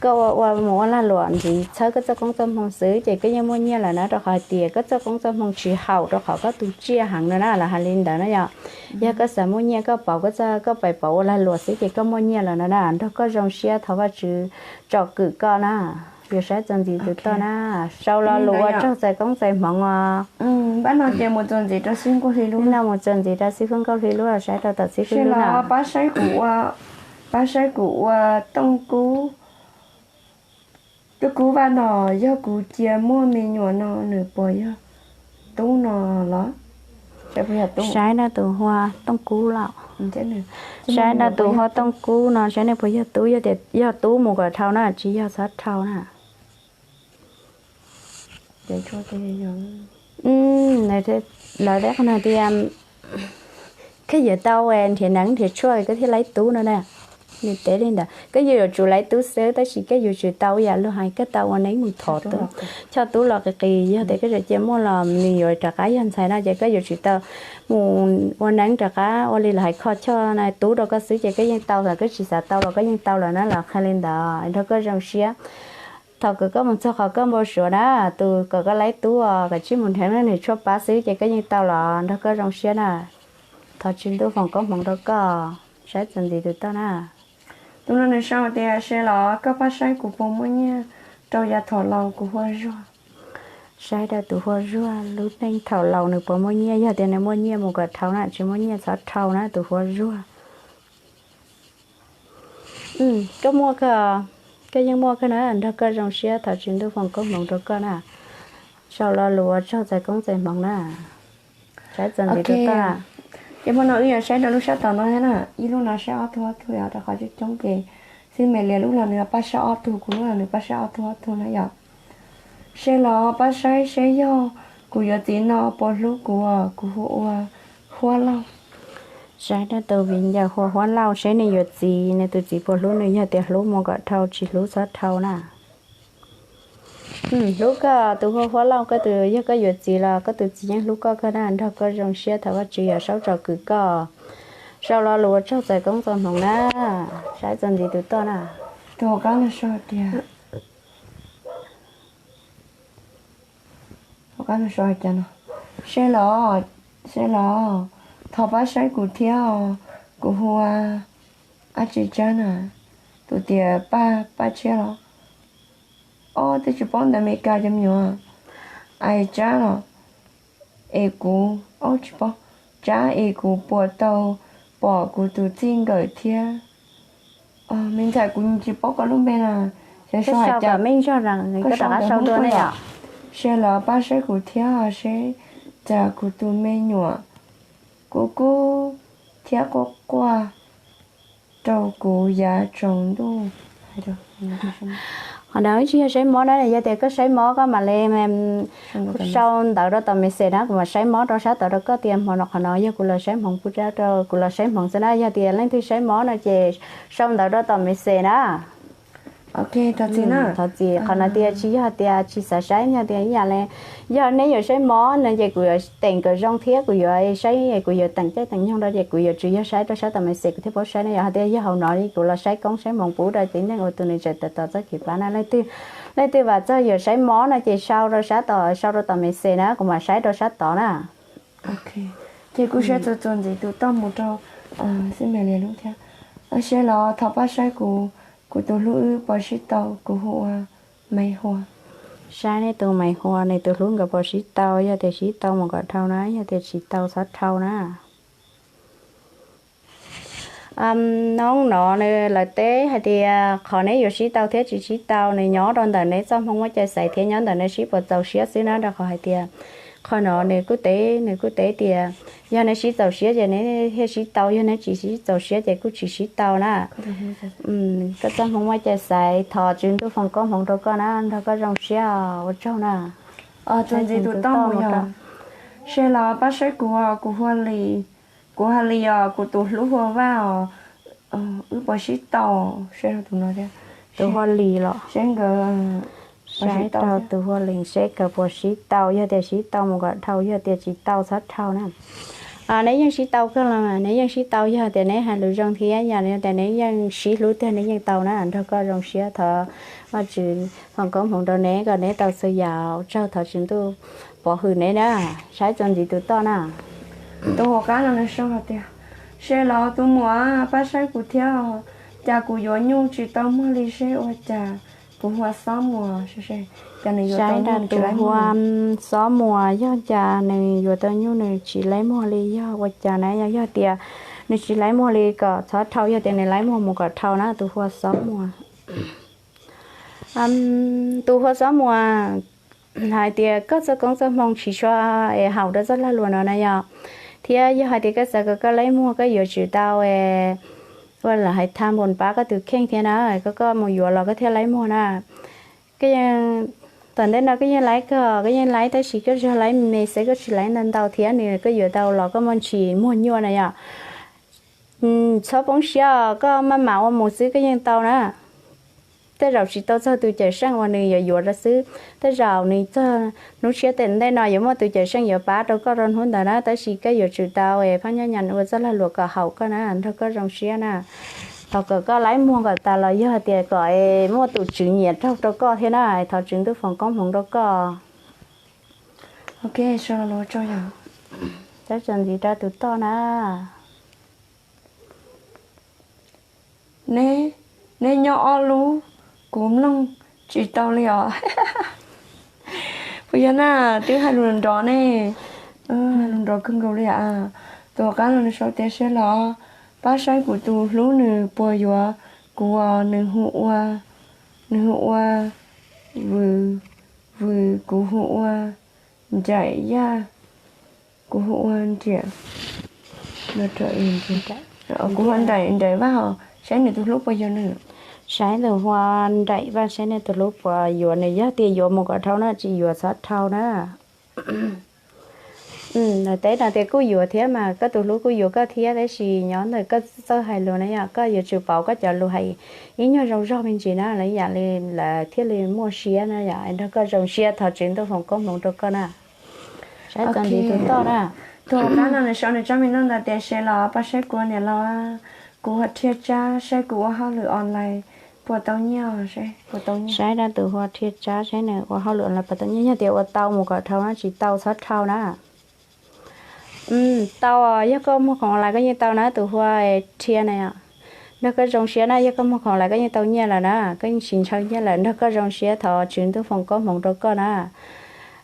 Koj ua mus ua lag luam ntxiv txhawb koj txoj koob txoj hmoo xwb ces koj yeej muaj nyiaj lawm na, rau qhov hais tias koj txoj koob txoj hmoo tsis haum rau qhov koj tu tsiaj heev no na, lawv hais li ntawd na yom. Yog koj xav muaj nyiaj koj pauv koj txoj, koj pais pauv ua lag luam xwb ces koj muaj nyiaj lawm no na, nrog koj zoo siab, thov Vajtswv tsom kwm koj na. Yuav saib txuas ntxiv tus toj na, sau lo lus ua tsaug txais koob txais hmoov os. Pab no ces mus txuas ntxiv rau xib hwb Nkauj Hli lub, no mus txuas ntxiv rau xib hwb Nkauj Hli lub, saib rau tom xib hwb lub no. Pab saib kuv ua Tooj Kub, Tooj Kub Vaj no, yog kuv cia muaj me nyuam no nws puas yog tub no los? Saib na tus hu ua Tooj Kub los. Saib na tus hu ua Tooj Kub no saib nej puas yog tub, yog tias yog tub mus kom dhau na, tsis yog txhob dhau na. Lawv teb qhov no tias koj yuav tau nrhiav neev nrhiav tshuaj koj thiaj laib tub no na. Nws teb li ntawd, koj yuav tsum laib tub xwb tab sis koj yuav tsum tau yam luag hais, koj tau ua neeb mus thov tub, choj tub los qis qis, yog tias koj tseem cia muaj los nws yuav rov qab yog ntxhais no ces koj yuav tsum tau mus ua neeb rov qab ua li lawv hais kho choj na tub rau koj xwb ces koj yeej tau, koj tsis xav tau los koj yeej tau lawm na, lawv qhia li ntawd nrog koj zoo siab. Thaum kawg koj mus txog qhov koj npau suav na, tus kom koj laib tub os, kom tsij mus nrhiav neeb nrhiav tshuaj pab xwb ces koj yeej tau los nrog koj zoo siab na. Thov Tswv Ntuj foom koob hmoov rau koj, saib txuas ntxiv tus toj na. Tus no nws sau tias, se los koj pab saib kuv puas muaj nyiaj rau yav thaum laus kuv hu ua Zuag. Saib rau tus hu ua Zuag lub neej thaum laus nws puas muaj nyiaj, yog tias nws muaj nyiaj mus kom dhau na, tsis muaj nyiaj txhob dhau na tus hu ua Zuag. Koj muaj kawg, koj yeej muaj kawg na, nrog koj zoo siab, thov Tswv Ntuj foom koob hmoov rau koj na. Sau lo lus ua tsaug txais koob txais hmoov na. Saib txuas ntxiv tus toj. Ces hmo no wb yuav saib rau lub sab tom no thiab na, ib lub no saib ob tug ob tug yom, rau qhov coob coob ces xib me lias lub los nws pab saib ob tug, kuv lub los nws pab saib ob tug ob tug na yom. Se los pab saib seb yog kuv yuav txiv no puas hlub kuv, kuv hu ua Huab Lauj. Saib rau tus viv ncaus hu ua Huab Lauj seb nws yuav txiv, nws tus txiv puas hlub nws, yog tias hlub mus kom dhau, tsis hlub txhob dhau na. Hlub koj tus hu ua Huab Lauj, koj tus yog koj yuav txiv los koj tus txiv yeej hlub koj kawg na, nrog koj zoo siab, thov Vajtswv yog saub tsom kwm koj. Sau lo lus ua tsaug txais koob txais hmoov na. Saib txuas ntxiv tus toj na. Tus hauv qab no sau tias, hauv qab no sau cas no. Se los, se los, thov pab saib kuv thiab, kuv hu ua Ab Tsi Tsab na, tus tias Paj, Paj Tshiab los. Ob, twb tsis paub ntawv Amelikas cov me nyuam. Ais Tsab los, es kuv, ob, tsis paub. Tsab es kuv puas tau pom kuv tus txij nkawm thiab. Me ntxhais, kuv tsis paub koj lub npe na, koj sau cas, koj rov qab sau dua ne yom. Se los pab saib kuv thiab seb cas kuv tus me nyuam kub kub thiab quaj quaj rau kuv yav tsaus ntuj. Qhov no tsis yog saib mob na, yog tias koj saib mob koj mam li sau ntawv rau tom message na, kuv mam saib mob rau sab tod rau koj tias hmo no qhov no yog kuv los saib hmoov pub rau, kuv los saib hmoov xwb na, yog tias leej twg saib mob no ces sau ntawv rau tom message na. Ok, thov txim na. Thov txim, qhov no tias tsis yog tias tsis xav saib, yog tias ib yam li, yog neb yuav saib mob no ces kuv yuav teem kom zoo thiab kuv yuav saib, kuv yuav teem caij teem nyoog rau ces kuv yuav tsis yog saib rau sab tom message kuv thiaj paub saib na, yog hais tias yog hauv no kuv los saib koob saib hmoov pub rau tib neeg uas tus nws tseem tos txoj kev pab na. Leej twg, leej twg vam txog yuav saib mob no ces sau rau sab tom, sau rau tom message na, kuv mam saib rau sab tod na. Ces kuv saib txuas txuas ntxiv tus toj mus rau xib me li lub thiab. Se los thov pab saib kuv, kuv tus hlub wb puas sib tau, kuv hu ua Maiv Hua. Saib nej tus Maiv Hua nws tus hlub nkawd puas sib tau, yog tias sib tau mus kom dhau na, yog tias tsis tau txhob dhau na. Noob no nws lawv teb hais tias qhov neb yuav sib tau thiab tsis sib tau nws nyob rau ntawm neb txoj hmoo muaj cai xaiv thiab nyob ntawm neb sib puas txaus siab xwb na, rau qhov hais tias qhov no nws kuj teb, nws kuj teb tias yog neb sib txaus siab ces neb thiaj sib tau, yog neb tsis sib txaus siab ces kuj tsis sib tau na. Koj txoj hmoo muaj cai xaiv, thov Tswv Ntuj foom koob hmoov rau koj na, nrog koj zoo siab, ua tsaug na. Tus ntxiv tus toj mus yog, se los pab saib kuv, kuv hu ua Lis, kuv hu ua Lis os, kuv tus hlub hu ua Vaj os, wb puas sib tau? Saib tus no thiab, tus hu ua Lis los, saib nkawd, saib rau tus hu ua Lis seb nkawd puas sib tau, yog tias sib tau mus kom dhau, yog tias tsis tau txhob dhau na. Neb yeej sib tau kawg los, neb yeej sib tau, yog tias neb hais lus zoo thiab yog tias neb yeej sib hlub tiag neb yeej tau na, nrog koj zoo siab, thov Vajtswv foom koob hmoov rau neb kom neb tau txhua yam, ua tsaug, thov Tswv Ntuj pov hwm neb na. Saib txuas ntxiv tus toj na. Tus hauv qab no nws sau hais tias, se los tus muam, pab saib kuv thiab, cas kuv yuav nyuj tsis tau muag li seb ua cas, kuv hu ua Xob Muas, cas nws yuav tau nyuj tsis laib muag. Xob Muas yog cas nws yuav tau nyuj nws tsis laib muag li, yog ua cas na, yog tias nws tsis laib muag li kom txhob dhau, yog tias nws laib muag mus kom dhau na, tus hu ua Xob Muas. Tus hu ua Xob Muas, hais tias koj txoj koob txoj hmoo tsis tshua es haum rau txoj lag luam no na yog, Thiab yog hais tias koj xav kom koj laib muag koj yuav tsum tau ua lawv hais tham npos pab koj tus kheej thiab na, koj koj mus yuav los koj thiaj laib muag na. Koj yeej, tom ntej no koj yeej laib kawg, koj yeej laib tab sis koj zog laib me xwb, koj tsis laib ntau ntau thiab nws koj yuav tau los koj muaj ntsis muag nyuaj na yom. Txhob poob siab, koj maj mam ua mus xwb koj yeej tau na. Tej zaum tsis tau txog tus cawm seej uas nws yuav yuav rau xwb, tej zaum nws txog hnub tshiab tom ntej no yuav muaj tus cawm seej yuav pab rau koj rau hnub ntawd na, tab sis koj yuav tsum tau phab nyaj nyas ua txoj lag luam kom haum koj na, nrog koj zoo siab na. Thov kom koj laib muag kom tas los yog tias kom muaj tus tswv nyiam raug rau koj thiab na, thov tswv ntuj foom koob hmoov rau koj. Ok, sawv los ua tsaug yom. Tab txuas ntxiv rau tus toj na. Neb, neb nyob ob lub, kuv mloog tsis tau li os. Puas yog na, twb hais lus nrov ne, hais lus nrov kawg nkaus li a. Tus qab no nws sau tias seb los, pab saib kuv tus hlub nws puas yuav kuv os, nws hu ua, nws hu ua Vwm, Vwm, kuv hu ua Nraim Yaj, kuv hu ua Nriam, kuv hu ua Nraim, Nraim Vaj os, saib nws tus hlub puas yuav nws. Saib tus hu ua Nraim Vaj saib nws tus hlub puas yuav nws, yog tias yuav mus kom dhau na, tsis yuav txhob dhau na. Teb no tias kuj yuav thiab mas koj tus hlub kuj yuav koj thiab, tab sis nyob ntawm koj txawj hais lus na yom, koj yuav tsum pauv koj cov lus hais ib nyuag zoo zog me ntsis na, lawv yam li lawv thiaj li muaj siab na yom, nrog koj zoo siab, thov tswv ntuj foom koob hmoov rau koj na. Saib txuas ntxiv tus toj na. Tus qab no nws sau nws tsab me noj ntawd tias seb los pab saib kuv niam los, kuv ho rhiaj tsab saib kuv ua hauj lwm online puas tau nyiaj, saib rau tus hu ua rhiaj tsab saib nws ua hauj lwm online puas tau nyiaj, yog tias ua tau mus kom dhau na, tsis tau txhob dhau na. Tau, yog koj muag khoom online koj yeej tau na, tus hu ua rhiaj na. Nrog koj zoo siab na, yog koj muag khoom online koj yeej tau nyiaj lawm na, koj yeej tsis ntshaw nyiaj lawm, nrog koj zoo siab, thov tswv ntuj foom koob hmoov rau koj na.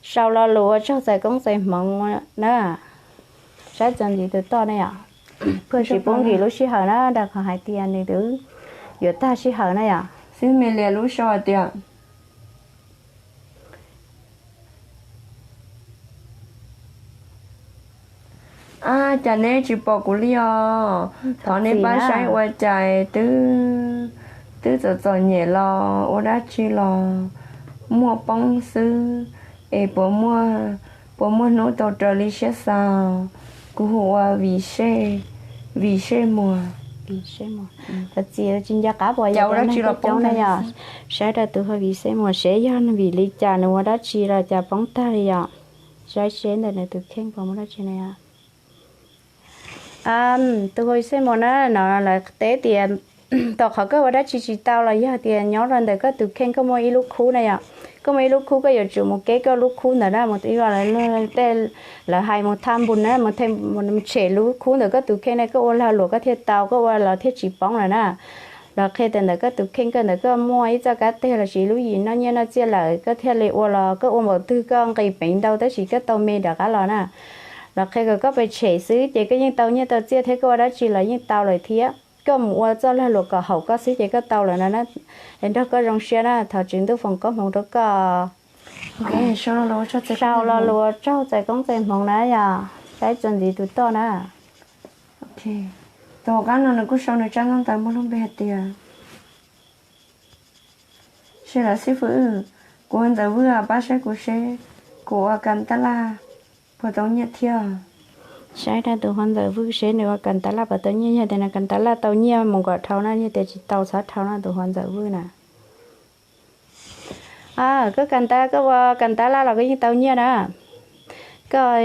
Sau lo lus ua tsaug txais koob txais hmoov na. Saib txuas ntxiv tus toj ne yom. Pheej tsis pub nkim lub sij hawm na, rau qhov hais tias nws twb yuav tag sij hawm na yom. Xib me lias lub sau hais tias, ab, cas neb tsis pom kuv li os? Thov neb pab saib ua cas twb, twb txom txom nyem los ua dab tsi los muaj poob xwb, es puas muaj, puas muaj hnub tau raws li siab xav? Kuv hu ua Vim Sej, Vim Sej Muas. Tsis nco qab puas yog ua dab tsi los poob na yom. Saib rau tus hu ua Vim Sej Muas seb yog vim li cas nws ua dab tsi los cas poob tag li yom. Saib seb ntawm nws tus kheej puas muaj dab tsi na yom. Tus hu ua Vim Sej Muas na, no lawv teb tias tom qhov koj ua dab tsi tsis tau los yog tias nyob rau ntawm koj tus kheej koj muaj ib lub khub na yom. Koj muaj ib lub khub koj yuav tsum mus keb koj lub khub ntawd na, mus tej lawv hais mus tham npus na, mus tshem lub khub ntawm koj tus kheej na, koj ua lag luam koj thiaj tau, koj ua los thiaj tsis poob lawm na. Los qhia tias ntawm koj tus kheej koj ntawd koj muaj ib txoj kab teg los sis lub yim noj nyiaj noj txiaj lawm koj thiaj li ua los koj ua npaum twg koj nqis peev ntau tab sis koj tau me rov qab los na. Los qhia kom koj pes tshem xwb ces koj yeej tau nyiaj tau txiaj thiab koj ua dab tsi los yeej tau lawm thiab. Koj mus ua txoj lag luam kom haum koj xwb ces koj tau lawm no na. Es nrog koj zoo siab na, thov tswv ntuj foom koob hmoov rau koj. Sau lo lus ua tsaug txais koob txais hmoov na yom. Saib txuas ntxiv tus toj na. Tus hauv qab no nws kuj sau nws tsab ntawv muaj lub npe hais tias, seb los xib fwb, kuv hu ua Ntxawm Vwj, pab saib kuv seb kuv ua kas tab laj puas tau nyiaj thiab. Saib rau tus hu ua Ntxawm Vwj seb nws ua kas tab laj puas tau nyiaj, yog tias nws kas tab laj tau nyiaj mus kom dhau na, yog tias tsis tau txhob dhau na tus hu ua Ntxawm Vwj na. Koj kas tab, koj ua kas tab laj los koj yeej tau nyiaj na. Koj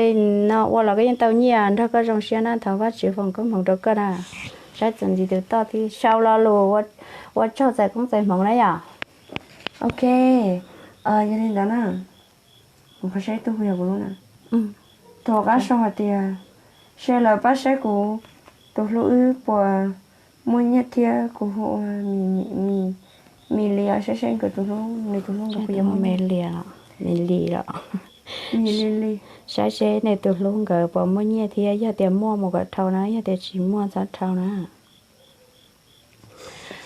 no ua los koj yeej tau nyiaj, nrog koj zoo siab na, thov Vajtswv foom koob hmoov rau koj na. Saib txuas ntxiv tus toj thiab, sau lo lus ua tsaug txais koob txais hmoov na yom. Ok, yog li ntawd na, kuv qhov saib tus hu yog kuv lub na. Tus hauv qab sau hais tias, seb lawv pab saib kuv tus hlub wb puas muaj nyiaj thiab, kuv hu ua Mis Lis os, saib seb nkawd tus hlub, nws tus hlub nkawd puas yuav muaj nyiaj. Mis Lis los, saib seb nws tus hlub nkawd puas muaj nyiaj thiab, yog tias muaj mus kom dhau na, yog tias tsis muaj txhob dhau na.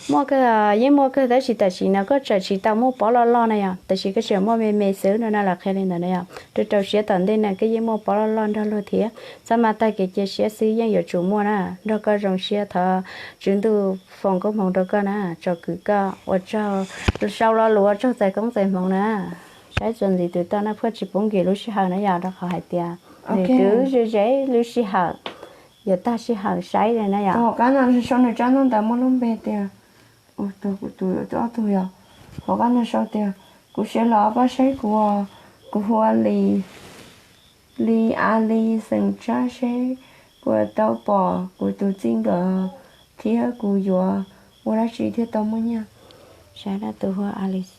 Muaj kawg, yeej muaj kawg tab sis tam sim no koj tseem tsis tau muaj pob loj loj na yom, tab sis koj tseem muaj me me xwb no na, los qhia li ntawd na yom. Rau rau siab tom ntej no koj yeej muaj pob loj loj nrog luag thiab, txhob mas tag kev cia siab xwb, yeej yuav tsum muaj na. Nrog koj zoo siab, thov Tswv Ntuj foom koob hmoov rau koj na, tsom kwm koj. Ua tsaug, sau lo lus ua tsaug txais koob txais hmoov na. Saib txuas ntxiv tus toj na, phuaj tsis pub nkim lub sij hawm na yom, rau qhov hais tias nws twb ze ze lub sij hawm, yuav tag sij hawm saib li na yom. Tom qab no sau nws tsab ntaj ntawd muaj lub npe tias, tus ob tug yog, tom qab no sau tias, kuv siav los pab saib kuv, kuv hu ua Lis, Lis A Lis xeem Tsab, seb puas tau pom kuv tus txij nkawm thiab kuv yuav ua dab tsi thiaj tau muaj nyiaj. Saib tus hu ua Lis,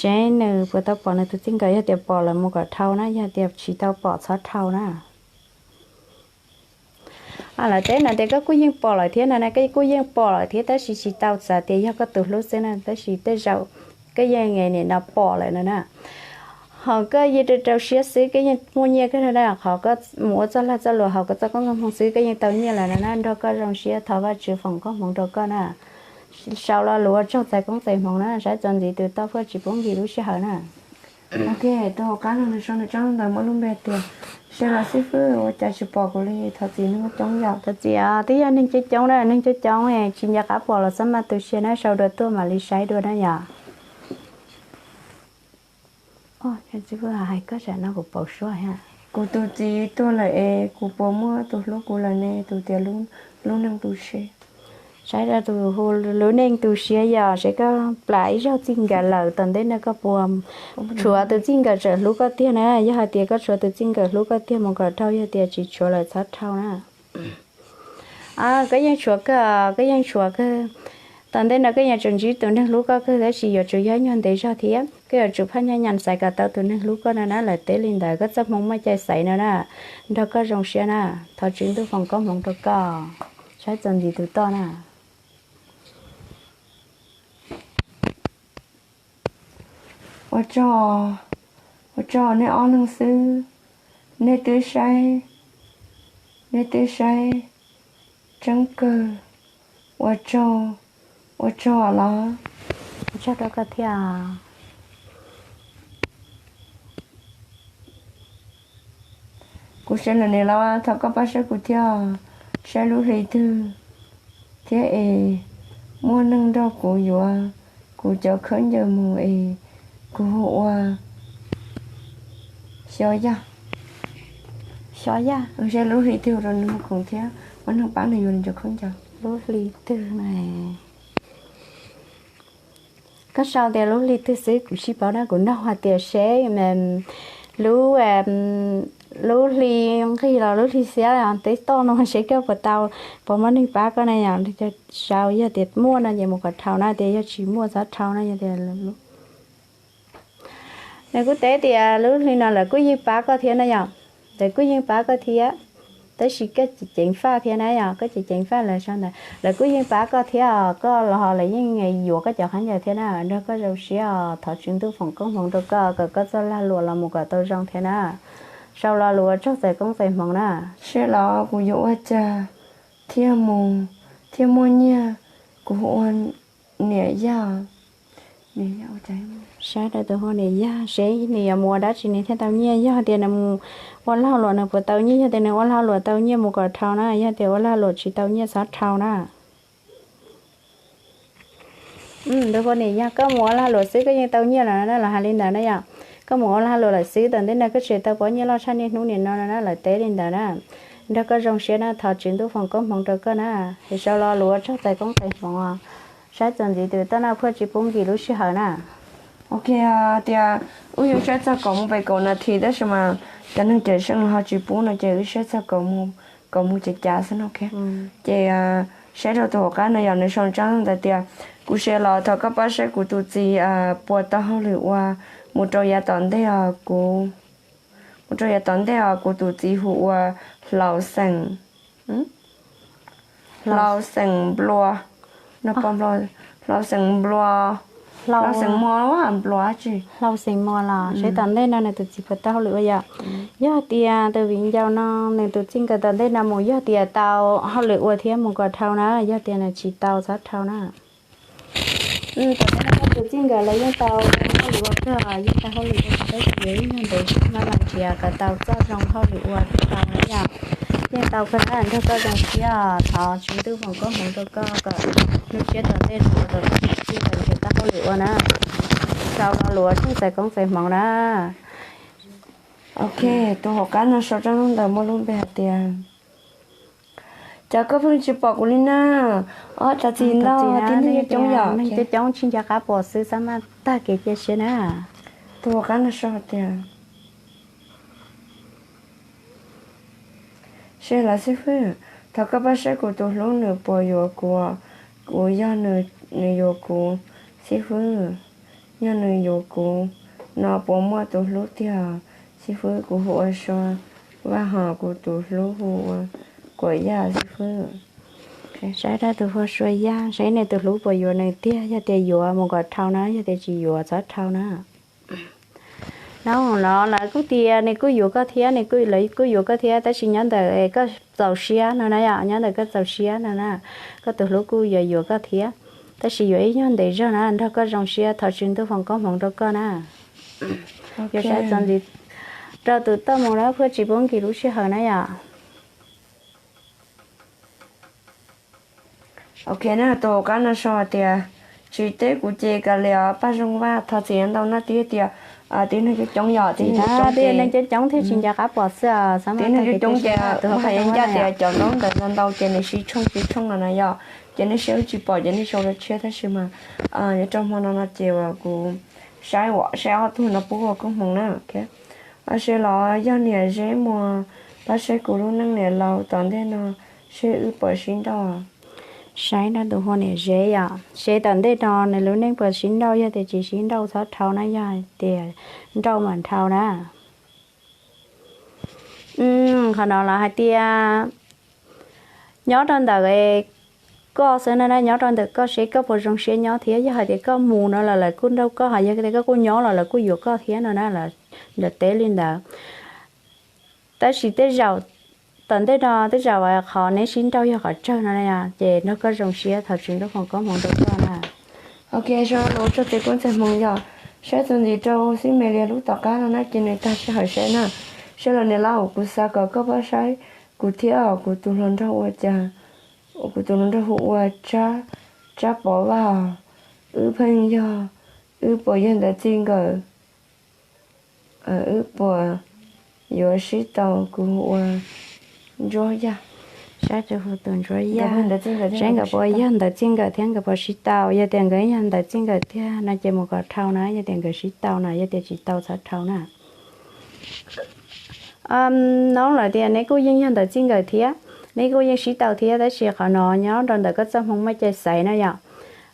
seb nws puas tau pom nws tus txij nkawm, yog tias pom lawm mus kom dhau na, yog tias tsis tau pom txhob dhau na. Lawv teb no tias koj kuj yeej pom lawm thiab no na, koj kuj yeej pom lawm thiab tab sis tsis tau txav tias yog koj tus hlub xwb na, tab sis tej zaum koj yeej nim no pom lawm no na. Ho koj yeej rau rau siab xwb koj yeej muaj nyiaj kawg na, qhov koj mus ua txoj lag txoj luam haus koj txoj koob txoj hmoov xwb koj yeej tau nyiaj lawm no na, nrog koj zoo siab thov Vajtswv foom koob hmoov rau koj na. Sau lo lus ua tsaug txais koob txais hmoov na, saib txuas ntxiv tus toj phuaj tsis pub nkim lub sij hawm na. Ok, tus hauv qab no nws sau nws tsab ntawv muaj lub npe tias, siav los xib fwb ua cas tsis pom kuv li, thov txim neeg coob yom. Thov txim, twb yog neeg coob coob na, neeg coob coob tsis nco qab pom los txhob mas tu siab na, sau dua tuaj mam li saib dua na yom. Hais koj tsam no kuv pauv suab. Kuv tus txiv tuag lawm es kuv puas muaj tus hlub kuv lawm ne, tus tias lub neej tu siab. Saib tus hu lub neej tu siab yom, seb koj plam ib zaug txij nkawm lawm tom ntej no koj puas tshuav tus txij nkawm tseem hlub koj tiag na, yog hais tias koj tshuav tus txij nkawm hlub koj tiag mus kom dhau, yog tias tsis tshuav lawm txhob dhau na. Koj yeej tshuav kawg, koj yeej tshuav kawg. Tom ntej no koj yuav tsum ntsib tus neeg hlub koj kawg tab sis yuav tsum yog ib nyuag ntev zog thiab, koj yuav tsum phaj nyaj nyas xaiv kom tau tus neeg hlub koj no na, lawv teb li ntawd koj txoj hmoo muaj cai xaiv no na, nrog koj zoo siab na, thov Tswv Ntuj foom koob hmoov rau koj, saib txuas ntxiv tus toj na. Ua tsaug, ua tsaug nej ob leeg xwb, nej twb saib, nej twb saib tseeb kawg, ua tsaug, ua tsaug los. Ua tsaug rau koj thiab. Kuv saib lawm ne los thov koj pab saib kuv thiab, saib lub hli twg thiab es muaj neeg nrog kuv yuav kuv cov khaub ncaws mus es kuv hu ua Xyob Yaj. Xyob Yaj, saib lub hli twg rau nws hu khoom thiab muaj neeg pab nws yuav nws cov khaub ncaws. Lub hli twg na? Koj sau tias lub hli twg xwb kuv sib paub na, kuv nug hais tias seb lub, lub hli nqig los lub hli xiab teb toj no seb koj puas tau, puas muaj neeg pab koj na yom. Sau yog tias muaj no ces mus kom dhau na, tias yog tsis muaj txhob dhau na, yog tias nws kuj teb tias lub hli no lawv kuj yeej pab koj thiab na yom, lawv kuj yeej pab koj thiab, tab sis koj ceev faj thiab na yom, koj ceev ceev faj lawv sau ntawd, lawv kuj yeej pab koj thiab os, koj los ho lawv yeej yuav koj cov khaub ncaws thiab na, nrog koj zoo siab os, thov Tswv Ntuj foom koob hmoov rau koj kom koj txoj lag luam los mus kom tau zoo thiab na. Sau lo lus ua tsaug txais koob txais hmoov na. Seb los kuv yuav ua cas thiaj mus, thiaj muaj nyiaj, kuv hu ua Niam Yaj. Saib rau tus hu Niam Yaj seb nws yuav mus ua dab tsi nws thiaj tau nyiaj, yog tias nws mus ua lag luam nws puas tau nyiaj, yog tias nws ua lag luam tau nyiaj mus kom dhau na, yog tias ua lag luam tsis tau nyiaj txhob dhau na. Tus hu Niam Yaj, koj mus ua lag luam xwb koj yeej tau nyiaj lawm na, lawv hais li ntawd na yom. Koj mus ua lag luam lawm xwb tom ntej no koj tseem tau pab nyiaj loj tshaj niaj hnub niam no no na, lawv teb li ntawd na. Nrog koj zoo siab na, thov Tswv Ntuj foom koob hmoov rau koj na. Es sau lo lus ua tsaug txais koob txais hmoov, saib txuas ntxiv tus toj na, phuaj tsis pub nkim lub sij hawm na. Ok, tias wb yuav saib txog kaum mus pem kaum nas this tab sis mas cov neeg cawm seej los ho tsis pub no ces wb saib txog kaum mus, kaum mus cav cav xwb no. Ces saib rau tus hauv qab no yog nws sau tsab ntawv tias, kuv siav los thov koj pab saib kuv tus txiv puas tau hauj lwm ua, mus rau yav tom ntej os kuv, mus rau yav tom ntej os kuv tus txiv hu ua Hlau xeem, Hlau xeem Nplua, Hlau xeem Nplua, Hlau Xeem Muas, Npluas tsi? Hlau Xeem Muas los seb tom ntej no nws tus txiv puas tau hauj lwm ua yom. Yog tias tus viv ncaus no nws tus txij nkawm tom ntej no mus yog tias tau hauj lwm ua thiab mus kom dhau na, yog tias nws tsis tau txhob dhau na. Tom ntej no tus txij nkawm los yeej tau hauj lwm ua kawg, yeej tau hauj lwm ua kawg, tab sis yuav ib nyuag ntev zog mas mam nrhiav kom tau txoj zoo hauj lwm ua thiaj tau na yom. Yeej tau kawg na, nrog koj zoo siab, thov Tswv Ntuj foom koob hmoov rau koj kom lub siab tom ntej los kom koj tus txij nkawm nrhiav tau hauj lwm ua na. Sau lo lus ua tsaug txais koob txais hmoov na. Ok, tus hauv qab no sau rau ntawm muaj lub npe hais tias, cas koj pheej tsis pom kuv li na? Ob, tag txi ntau, tib neeg coob coob yom, neeg coob coob tsis nco qab pom xwb, xav mas tag kev cia siab na. Tus hauv qab no sau hais tias, seb los xib fwb, thov koj pab saib kuv tus hlub nws puas yuav kuv, kuv yog nws, nws yuav kuv, xib fwb. Yog nws yuav kuv no puas muaj tus hlub tiag, xib fwb? Kuv hu ua Sua Vaj, ho kuv tus hlub hu ua Kuam Yaj, xib fwb. Saib rau tus hu ua Sua Yaj, saib nws tus hlub puas yuav nws tiag, yog tias yuav mus kom dhau na, yog tias tsis yuav txhob dhau na. No, no lawv kuj tias nws kuj yuav koj thiab, nws kuj, lawv kuj yuav koj thiab, tab sis nyob ntawm koj txaus siab no na yom, nyob ntawm koj txaus siab no na, koj tus hlub kuj yuav yuav koj thiab, tab sis yuav ib nyuag ntev zog na, nrog koj zoo siab, thov Tswv Ntuj foom koob hmoov rau koj na. Yuav saib txuas ntxiv rau tus toj mus na, phuaj tsis pub nkim lub sij hawm na yom. Ok na, tus hauv qab no sau hais tias, tsis teb kuv ces kav liam os Paj Zoo Vaj, thov txim ntau na. Twb tias tib neeg coob coob yom, tib neeg coob coob thiaj tsis nco qab pom xwb, tib neeg coob coob ces kuv hais ncaj tias cov ntaub ntawv ntau ntau ces nws siv tshooj siv tshooj no na yom, ces nej saib wb tsis pom ces nej sau rau tshiab, tab sis mas nyob rau hmo no no ces uas kuv saib, saib ob tug no pub ua koob hmoov na. Seb los yog niam Zeb Muas, pab saib kuv lub neej niam laus tom ntej no seb wb puas sib nrauj. Saib no tus hu ua niam Zeb yom, seb tom ntej no nws lub neej puas sib nrauj, yog tias tsis sib nrauj txhob dhau na, yog tias nrauj mas dhau na. Qhov no los hais tias nyob rau ntawm koj xwb na, nyob rau ntawm koj seb koj puas zoo siab nyob thiab. Yog hais tias koj mus no los lawv kuj nrauj koj, ho yog tias koj kuj nyob los lawv kuj yuav koj thiab no na, lawv teb li ntawd. Tab sis tej zaum tom ntej no tej zaum qhov neb sib nrauj yog qhov tsawg no, ces nrog koj zoo siab, thov Tswv Ntuj foom koob hmoov rau koj na. Ok, zoo los tso tes koob txais hmoov yom. Saib txuas ntxiv rau xib me lias lub tom qab no na, ces nws tag sij hawm saib na. Seb los niam laus, kuv xav kom koj pab saib kuv thiab, kuv tus hluas nraug ua cas, kuv tus hluas nraug hu ua Tsab Pov Vaj, wb pheej yog, wb puas yog ntawv txij nkawm, wb puas yuav sib tau? Kuv hu ua Ntsuab Yaj. Saib tus hu tus Ntsuab Yaj, saib nkawd puas yog ntawv txij nkawm thiab nkawd puas sib tau. Yog tias nkawd yog ntawv txij nkawm tiag no ces mus kom dhau na, yog tias nkawd sib tau no, yog tias tsis tau txhob dhau na. No lawm tias neb kuj yeej yog ntawv txij nkawm thiab, neb kuj yeej sib tau thiab, tab sis qhov no nyob rau ntawm koj txoj hmoo muaj cai xaiv na yom.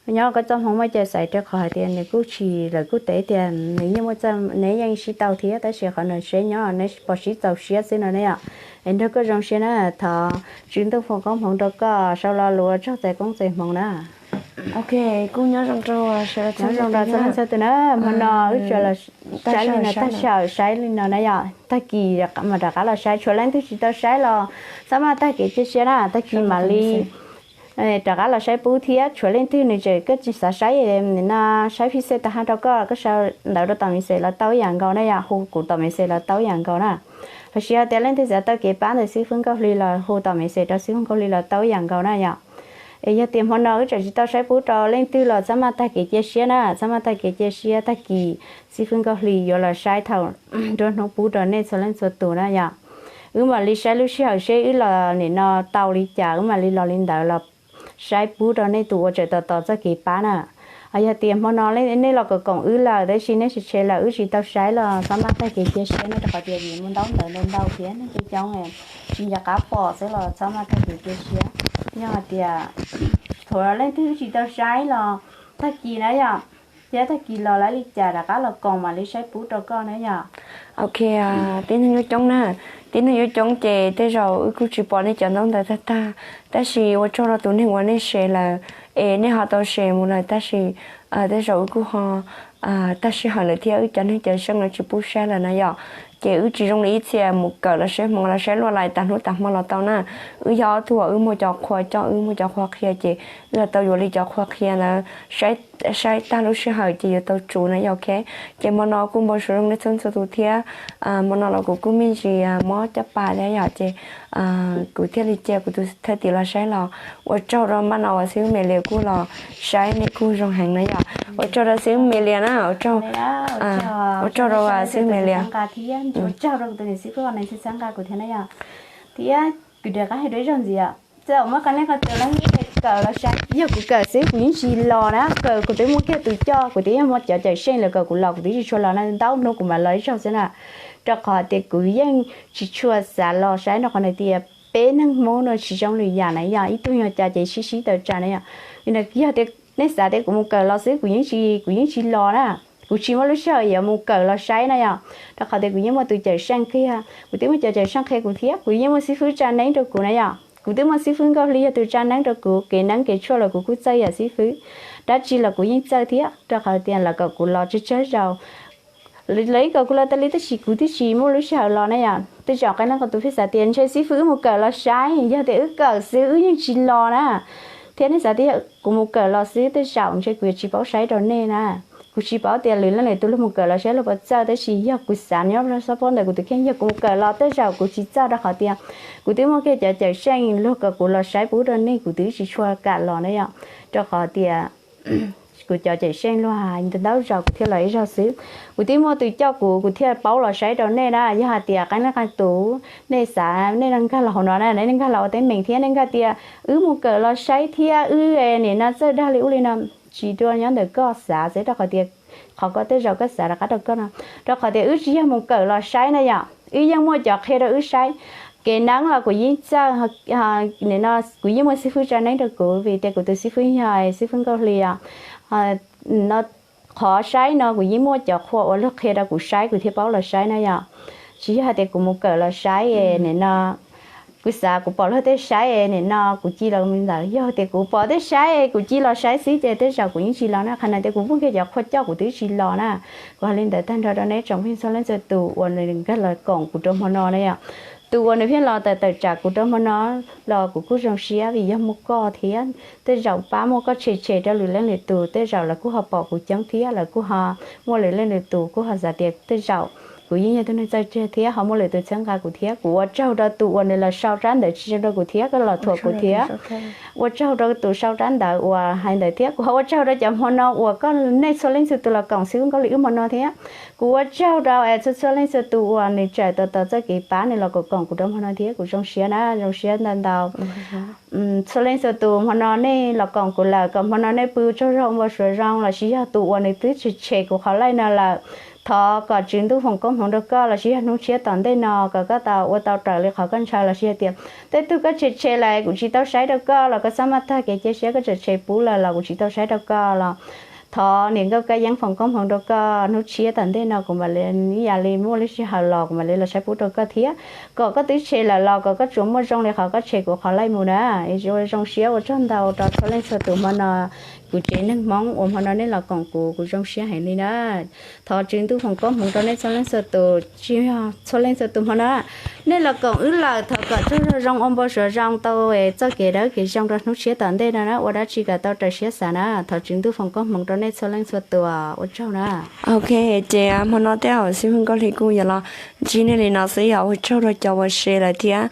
Nyob koj txoj hmoo muaj cai xaiv, rau qhov hais tias nws kuj tsis, lawv kuj teb tias nws yeej muaj, neb yeej sib tau thiab, tab sis qhov no seb nyob neb puas sib txaus siab xwb no ne yom. Es nrog koj zoo siab na, thov Tswv Ntuj foom koob hmoov rau koj, sau lo lus ua tsaug txais koob txais hmoov na. Ok, kuj nyob zoo rau sawv daws txhua leej txhua tus na, hmo no wb tsuas los saib li no, tag sij hawm saib li no na yom, tag kis mam rov qab los saib, tshuav leej twg tsis tau saib los txhob maj tag kev cia siab na, tag kis mam li rov qab los saib pub thiab. Tshuav leej twg nws tseem, koj tsis xav saib no, saib phij xej tag hab rau koj, koj sau ntawv rau tom message los tau ib yam nkaus na yom, hu kuv tom message los tau ib yam nkaus na. Los sis hais tias leej twg xav tau kev pab ntawm xib fwb Nkauj Hli los hu tom message rau xib fwb Nkauj Hli los tau ib yam nkaus na yom. Es yog tias hmo no wb tseem tsis tau saib pub rau leej twg los txhob maj tag kev cia siab na, txhob maj tag kev cia siab, tag kis xib fwb Nkauj Hli yuav los saib thaum nruab hnub pub rau nej txhua leej txhua tus na yom. Wb mam li saib lub sij hawm seb wb los nim no tau li cas, wb mam li los li ntawd los saib pub rau nej tus uas tseem tos tos txoj kev pab na. Yog tias hmo no nej los koom koom wb lawm, tab sis nej tshe tshe lawm wb tsis tau saib los txhob maj tag kev cia siab na, rau qhov tias vim muaj ntaub ntawv ntau ntau thiab neeg coob coob, tsis nco qab pom xwb los txhob maj tag kev cia siab. Yog hais tias thaum leej twg wb tsis tau saib los tag kis na yom, Thiab tag kis los lawv li cas rov qab los koom mam li saib pub rau koj na yom. Ok, tib neeg coob coob na, tib neeg coob coob ces tej zaum wb kuj tsis pom nej cov ntaub ntawv tag tag, tab sis ua tsaug rau tus neeg uas nej share lawm, es nej ho tau share mus lawm, tab sis tej zaum wb kuj ho tag sij hawm lawm thiab wb cov neeg cawm seej lawv tsis pub saib lawm na yom. Ces wb tsis zoo li ib txhia mus kawm los saib hmoov los saib luaj li tas hnub tas hmo los tau na. Wb yog ob tug uas wb muaj cov qhua coj, wb muaj cov qhua qhia, ces wb tau yuav li cov qhua qhia ntawd saib tag lub sij hawm ces yuav tau tsum na yom. Ok, ces hmo no kuj npau suav zoo nej txhua txhua tus thiab. Hmo no los kuv kuj me ntsis mob caj pas thiab yom, ces kuv thiaj li cia kuv tus thwj tim los saib los. Ua tsaug rau maj no uas xib hwb Mes Lias kuj los saib nej kuj zoo heev na yom. Ua tsaug rau xib hwb Mes Lias na, ua tsaug rau xib hwb Mes Lias. Ua tsaug rau kuv tus niam xib hwb uas nws txhawb nqa kuv thiab na yom. Thiab kuv rov qab hais dua ib zaug ntxiv, txawm muaj qee leej qee tus los kawm los saib, yog kuv kawm xwb kuv yeej tsis los na, kawm kuv twb muaj kiag tus coj, kuv twb yog muaj cov cawm seej lawv kom kuv los kuv twb tsis tshua los na, ntau hnub kuv mam los ib zaug xwb na. Rau qhov tias kuv yeej tsis tshua xav los saib no, qhov no tias peb neeg Hmoob no tsis zoo lwm yam na yom, ib tug nyuag cas ces sib sib tawm tsam na yom. Yog tias nej xav tias kuv mus kawm los xwb kuv yeej tsis, kuv yeej tsis los na, kuv tsis muaj lub sij hawm yuav mus kawm los saib na yom. Rau qhov tias kuv yeej muaj tus cawm seej qhia, kuv twb muaj cov cawm seej qhia kuv thiab, kuv yeej muaj xib fwb tsa neeb rau kuv na yom. Kuv twb muaj xib fwb Nkauj Hli yog tus tsa neeb rau kuv, kev neeb kev tshuaj los kuv kuj txawj yam xib fwb, dab tsi los kuv yeej txawj thiab. Rau qhov tias lawv kom kuv los tsawg tsawg zaus, lawv yeej kom kuv los tas li tab sis kuv twb tsis muaj lub sij hawm los na yom. Tej zaum qee leej qee tus pheej xav tias ntshe xib fwb wb mus kawm los saib, yog tias wb kawm xwb wb yeej tsis los na. Thiab nej xav tias kuv mus kawm los xwb tej zaum ntshe kuv yuav tsis paub saib rau nej na. Kuv tsis paub tias lwm leej lwm tus luag mus kawm los saib luag puas txawj, tab sis yog kuv xav nyob rau xab pob ntawm kuv tus kheej, yog kuv mus kawm los tej zaum kuv tsis txawj, rau qhov tias kuv twb muaj kiag cov cawm seej luag kom kuv los saib pub rau nej kuv twb tsis tshua kam los na yom. Rau qhov tias kuv cov cawm seej luag ntau zaus kuv thiaj los ib zaug xwb. Kuv twb muaj tus coj kuv, kuv thiaj paub los saib rau nej na. Yog hais tias qee leej qee tus nej xav, nej nkag los hauv no na, nej nkag los ua teeb meem thiab nej nkag tias wb mus kawm los saib thiab wb nim no txawj dag li ub li no, tsis dua, nyob ntawm koj xav xwb, rau qhov tias qhov koj tej zaum koj xav rov qab rau koj no, rau qhov tias wb tsis yog mus kawm los saib na yom, wb yeej muaj cov qhia rau wb saib. Kev neeb los kuv yeej txawj, nim no kuv yeej muaj xib fwb tsa neeb rau kuv vim tias kuv tus xib fwb yog xib fwb Nkauj Hli os. No qhov saib no kuv yeej muaj cov qhua uas luag qhia rau kuv saib kuv thiaj paub los saib na yom. Tsis yog hais tias kuv mus kawm los saib nim no, kuv xav kuv pom luag tej saib nim no kuv cia los ntawd, yog tias kuv pom tej saib kuv cia los saib xwb ces tej zaum kuv yeej tsis los na. Qhov no tias kuv muaj kiag cov qhua coj kuv twb tsis los na. Kuv hais li ntawd tag nrho rau nej tsoom phooj ywg txhua leej txhua tus uas nws nkag los koom kuv rau hmo no na yom. Tus uas nws pheej los tawm tawm tsam kuv rau hmo no los kuv kuj zoo siab vim yog muaj koj thiab. Tej zaum pab muaj koj tshem tshem rau lwm leej lwm tus tej zaum lawv kuj ho pom kuv coob thiab lawv kuj ho muaj lwm leej lwm tus kuj ho xav tias tej zaum kuv yeej yog tus neeg txawj tseg thiab ho muaj lwm tus txhawb nqa kuv thiab. Kuv ua tsaug rau tus uas nws los sau tsab ntawv tsis zoo rau kuv thiab koj los thuam kuv thiab. Ua tsaug rau tus sau tsab ntawv uas hais ntawd thiab kuv ho ua tsaug rau cov hmo no uas koj nej txhua leej txhua tus los koom xib fwb Nkauj Hli wb hmo no thiab. Kuv ua tsaug rau es txhua txhua leej txhua tus uas nws tseem tos tos txoj kev pab nws los koom koom kuv rau hmo no thiab kuv zoo siab na, zoo siab ntau ntau. Txhua leej txhua tus hmo no nej los koom kuv lawm kom hmo no nej pw tsaug zog ua npau suav zoo lossis yog tus uas nws twb tshem tshem kuv qhov laij no lawm, thov kom Tswv Ntuj foom koob hmoov rau koj lossis yog hnub tshiab tom ntej no kom koj tau ua tau raws li qhov koj ntshaw lossis yog tias tej tug koj tshem tshem lawm kuv tsis tau saib rau koj los koj txhob maj tag kev cia siab, koj tshem tshem puv lawm los kuv tsis tau saib rau koj los thov niam nkauj kab yeeb foom koob hmoov rau koj, hnub tshiab tom ntej no kuv mam li ib yam li muaj lub sij hawm los kuv mam li los saib pub rau koj thiab. Kom koj twb tshem lawm los kom koj tsuas muaj zoo li qhov koj tshem kuv qhov laij mus na. Zoo siab ua tsaug ntau rau txhua leej txhua tus hmo no, kuv tsev neeg Hmoob uas hmo no nej los koom kuv, kuv zoo siab heev li na. Thov Tswv Ntuj foom koob hmoov rau nej txhua leej txhua tus, tsis yog txhua leej txhua tus hmo no nej los koom wb lawm, thov kom tsaug zog zoo ua npau suav zoo tau txoj kev dawb kev zoo rau hnub tshiab tom ntej no na, ua dab tsi kom tau raws siab xav na. Thov Tswv Ntuj foom koob hmoov rau nej txhua leej txhua tus, ua tsaug na. Ok, ces hmo no tej zaum xib fwb Nkauj Hli kuj yuav los ntsib nej li no xwb, yog ua tsaug rau cov uas share lawm thiab.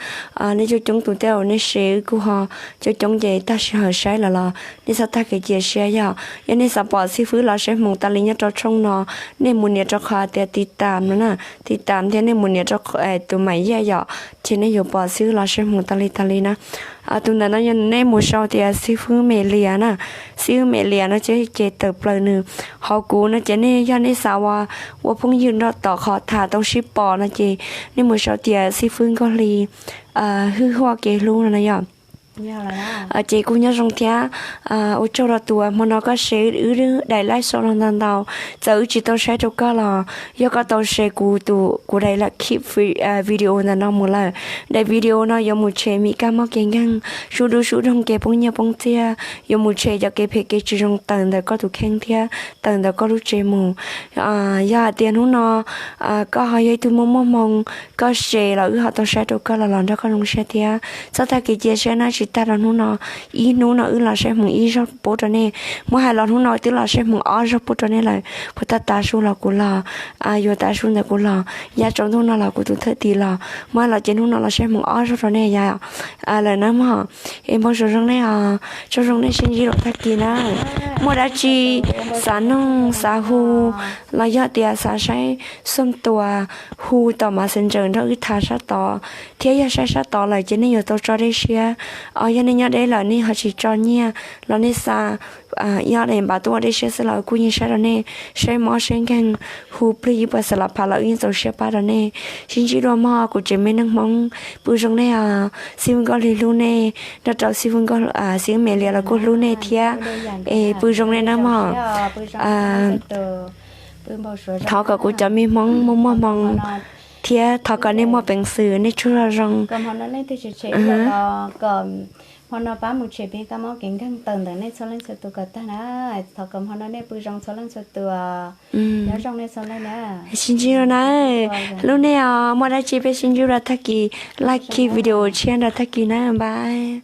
Nej coob coob tus tej zaum nej share wb kuj ho coob coob ces tag sij hawm saib lawm los nej txhob tag kev cia siab, yog yog nej xav pom xib fwb los saib hmoov tas li nyob rau tshooj no, nej mus nias rau qhov tias tiv tam no na, tiv tam thiab nej mus nias rau tus mam yaj yom, ces nej yuav pom xib fwb los saib hmoov tas li tas li na. Tus ntawm no yog nej mus sau tias xib fwb Me Lias na, xib fwb Me Lias no ces tawm plaws nws. Hauv kuv no ces nej yog nej xav ua, ua phooj ywg nrog tom qhov tham tau sib pom no ces nej mus sau tias xib fwb Nkauj Hli hwj huaj kev hlub no na yom. Ces kuj nyob zoo thiab. Ua tsaug rau tus uas hmo no koj share wb daim live show los ntau ntau. Txawm wb tsis tau saib rau koj los yog koj tau share kuv tus, kuv daim clip video ntawm no mus lawm. Daim video no yuav mus tshem Mim kab mob kev nkeeg, sub dub sub doog, kev poob nyiaj poob txiag, yuav mus tshem cov kev phem kev tsis zoo tawm ntawm koj tus kheej thiab tawm ntawm koj lub tsev mus. Yog hais tias hnub no koj ho yog ib tug muaj muaj hmoo, koj share los wb ho tau saib rau koj los los nrog koj zoo siab thiab. Txhob tag kev cia siab na, tsis tag rau hnub no, ib hnub no wb los saib hmoov ib zaug pub rau nej. Muab hais los hnub no twb los saib hmoov ob zaug pub rau nej lawm. Puas tag tav su los kuv los, yuav tav su ntawm kuv los, yav tsaus ntuj no los kuv tus thawj tim los, muab hais los ces hnub no los saib hmoov ob zaug rau nej yom. Lawm na mog, es npau suav zoo nej os, tsaug zoo nej sib ntsib rau tag kis na. Muaj dab tsi xav noog xav hu los yog tias xav saib xom tua, hu tom Messenger nrog wb tham sab tod, thiab yog saib sab tod lawm ces nej yuav tau tso dej siab. Yog nej nyob deb lawm nej ho tsis tso nyiaj los nej xa ib ob daim npav tuaj ua dej siab xwb los kuj yeej saib rau nej, saib mob saib nkeeg, hu plig ib puas xas las phas los wb yeej txaus siab pab rau nej. Sib ntsib dua mog kuv tsev me neeg Hmoob, pw zoo nej os. Xib hwb Nkauj Hli hlub nej, nrog rau xib hwb Nkauj, xib hwb Me Lias los kuj hlub nej thiab. Es pw zoo nej nawb mog. Thov kom kuv cov me Hmoob muaj muaj hmoo thiab thov kom nej muaj peev xwm nej tsuag zog zoo. Hmo no pab mus tshem peb kab mob kev nkeeg tawm ntawm nej txhua leej txhua tus kom tag na. Thov kom hmo no nej pw zoo txhua leej txhua tus. Nyob zoo nej txhua leej na. Sib ntsib na. Hlub nej os, muaj dab tsi peb sib ntsib rau tag kis, like video tshiab rau tag kis na, bye.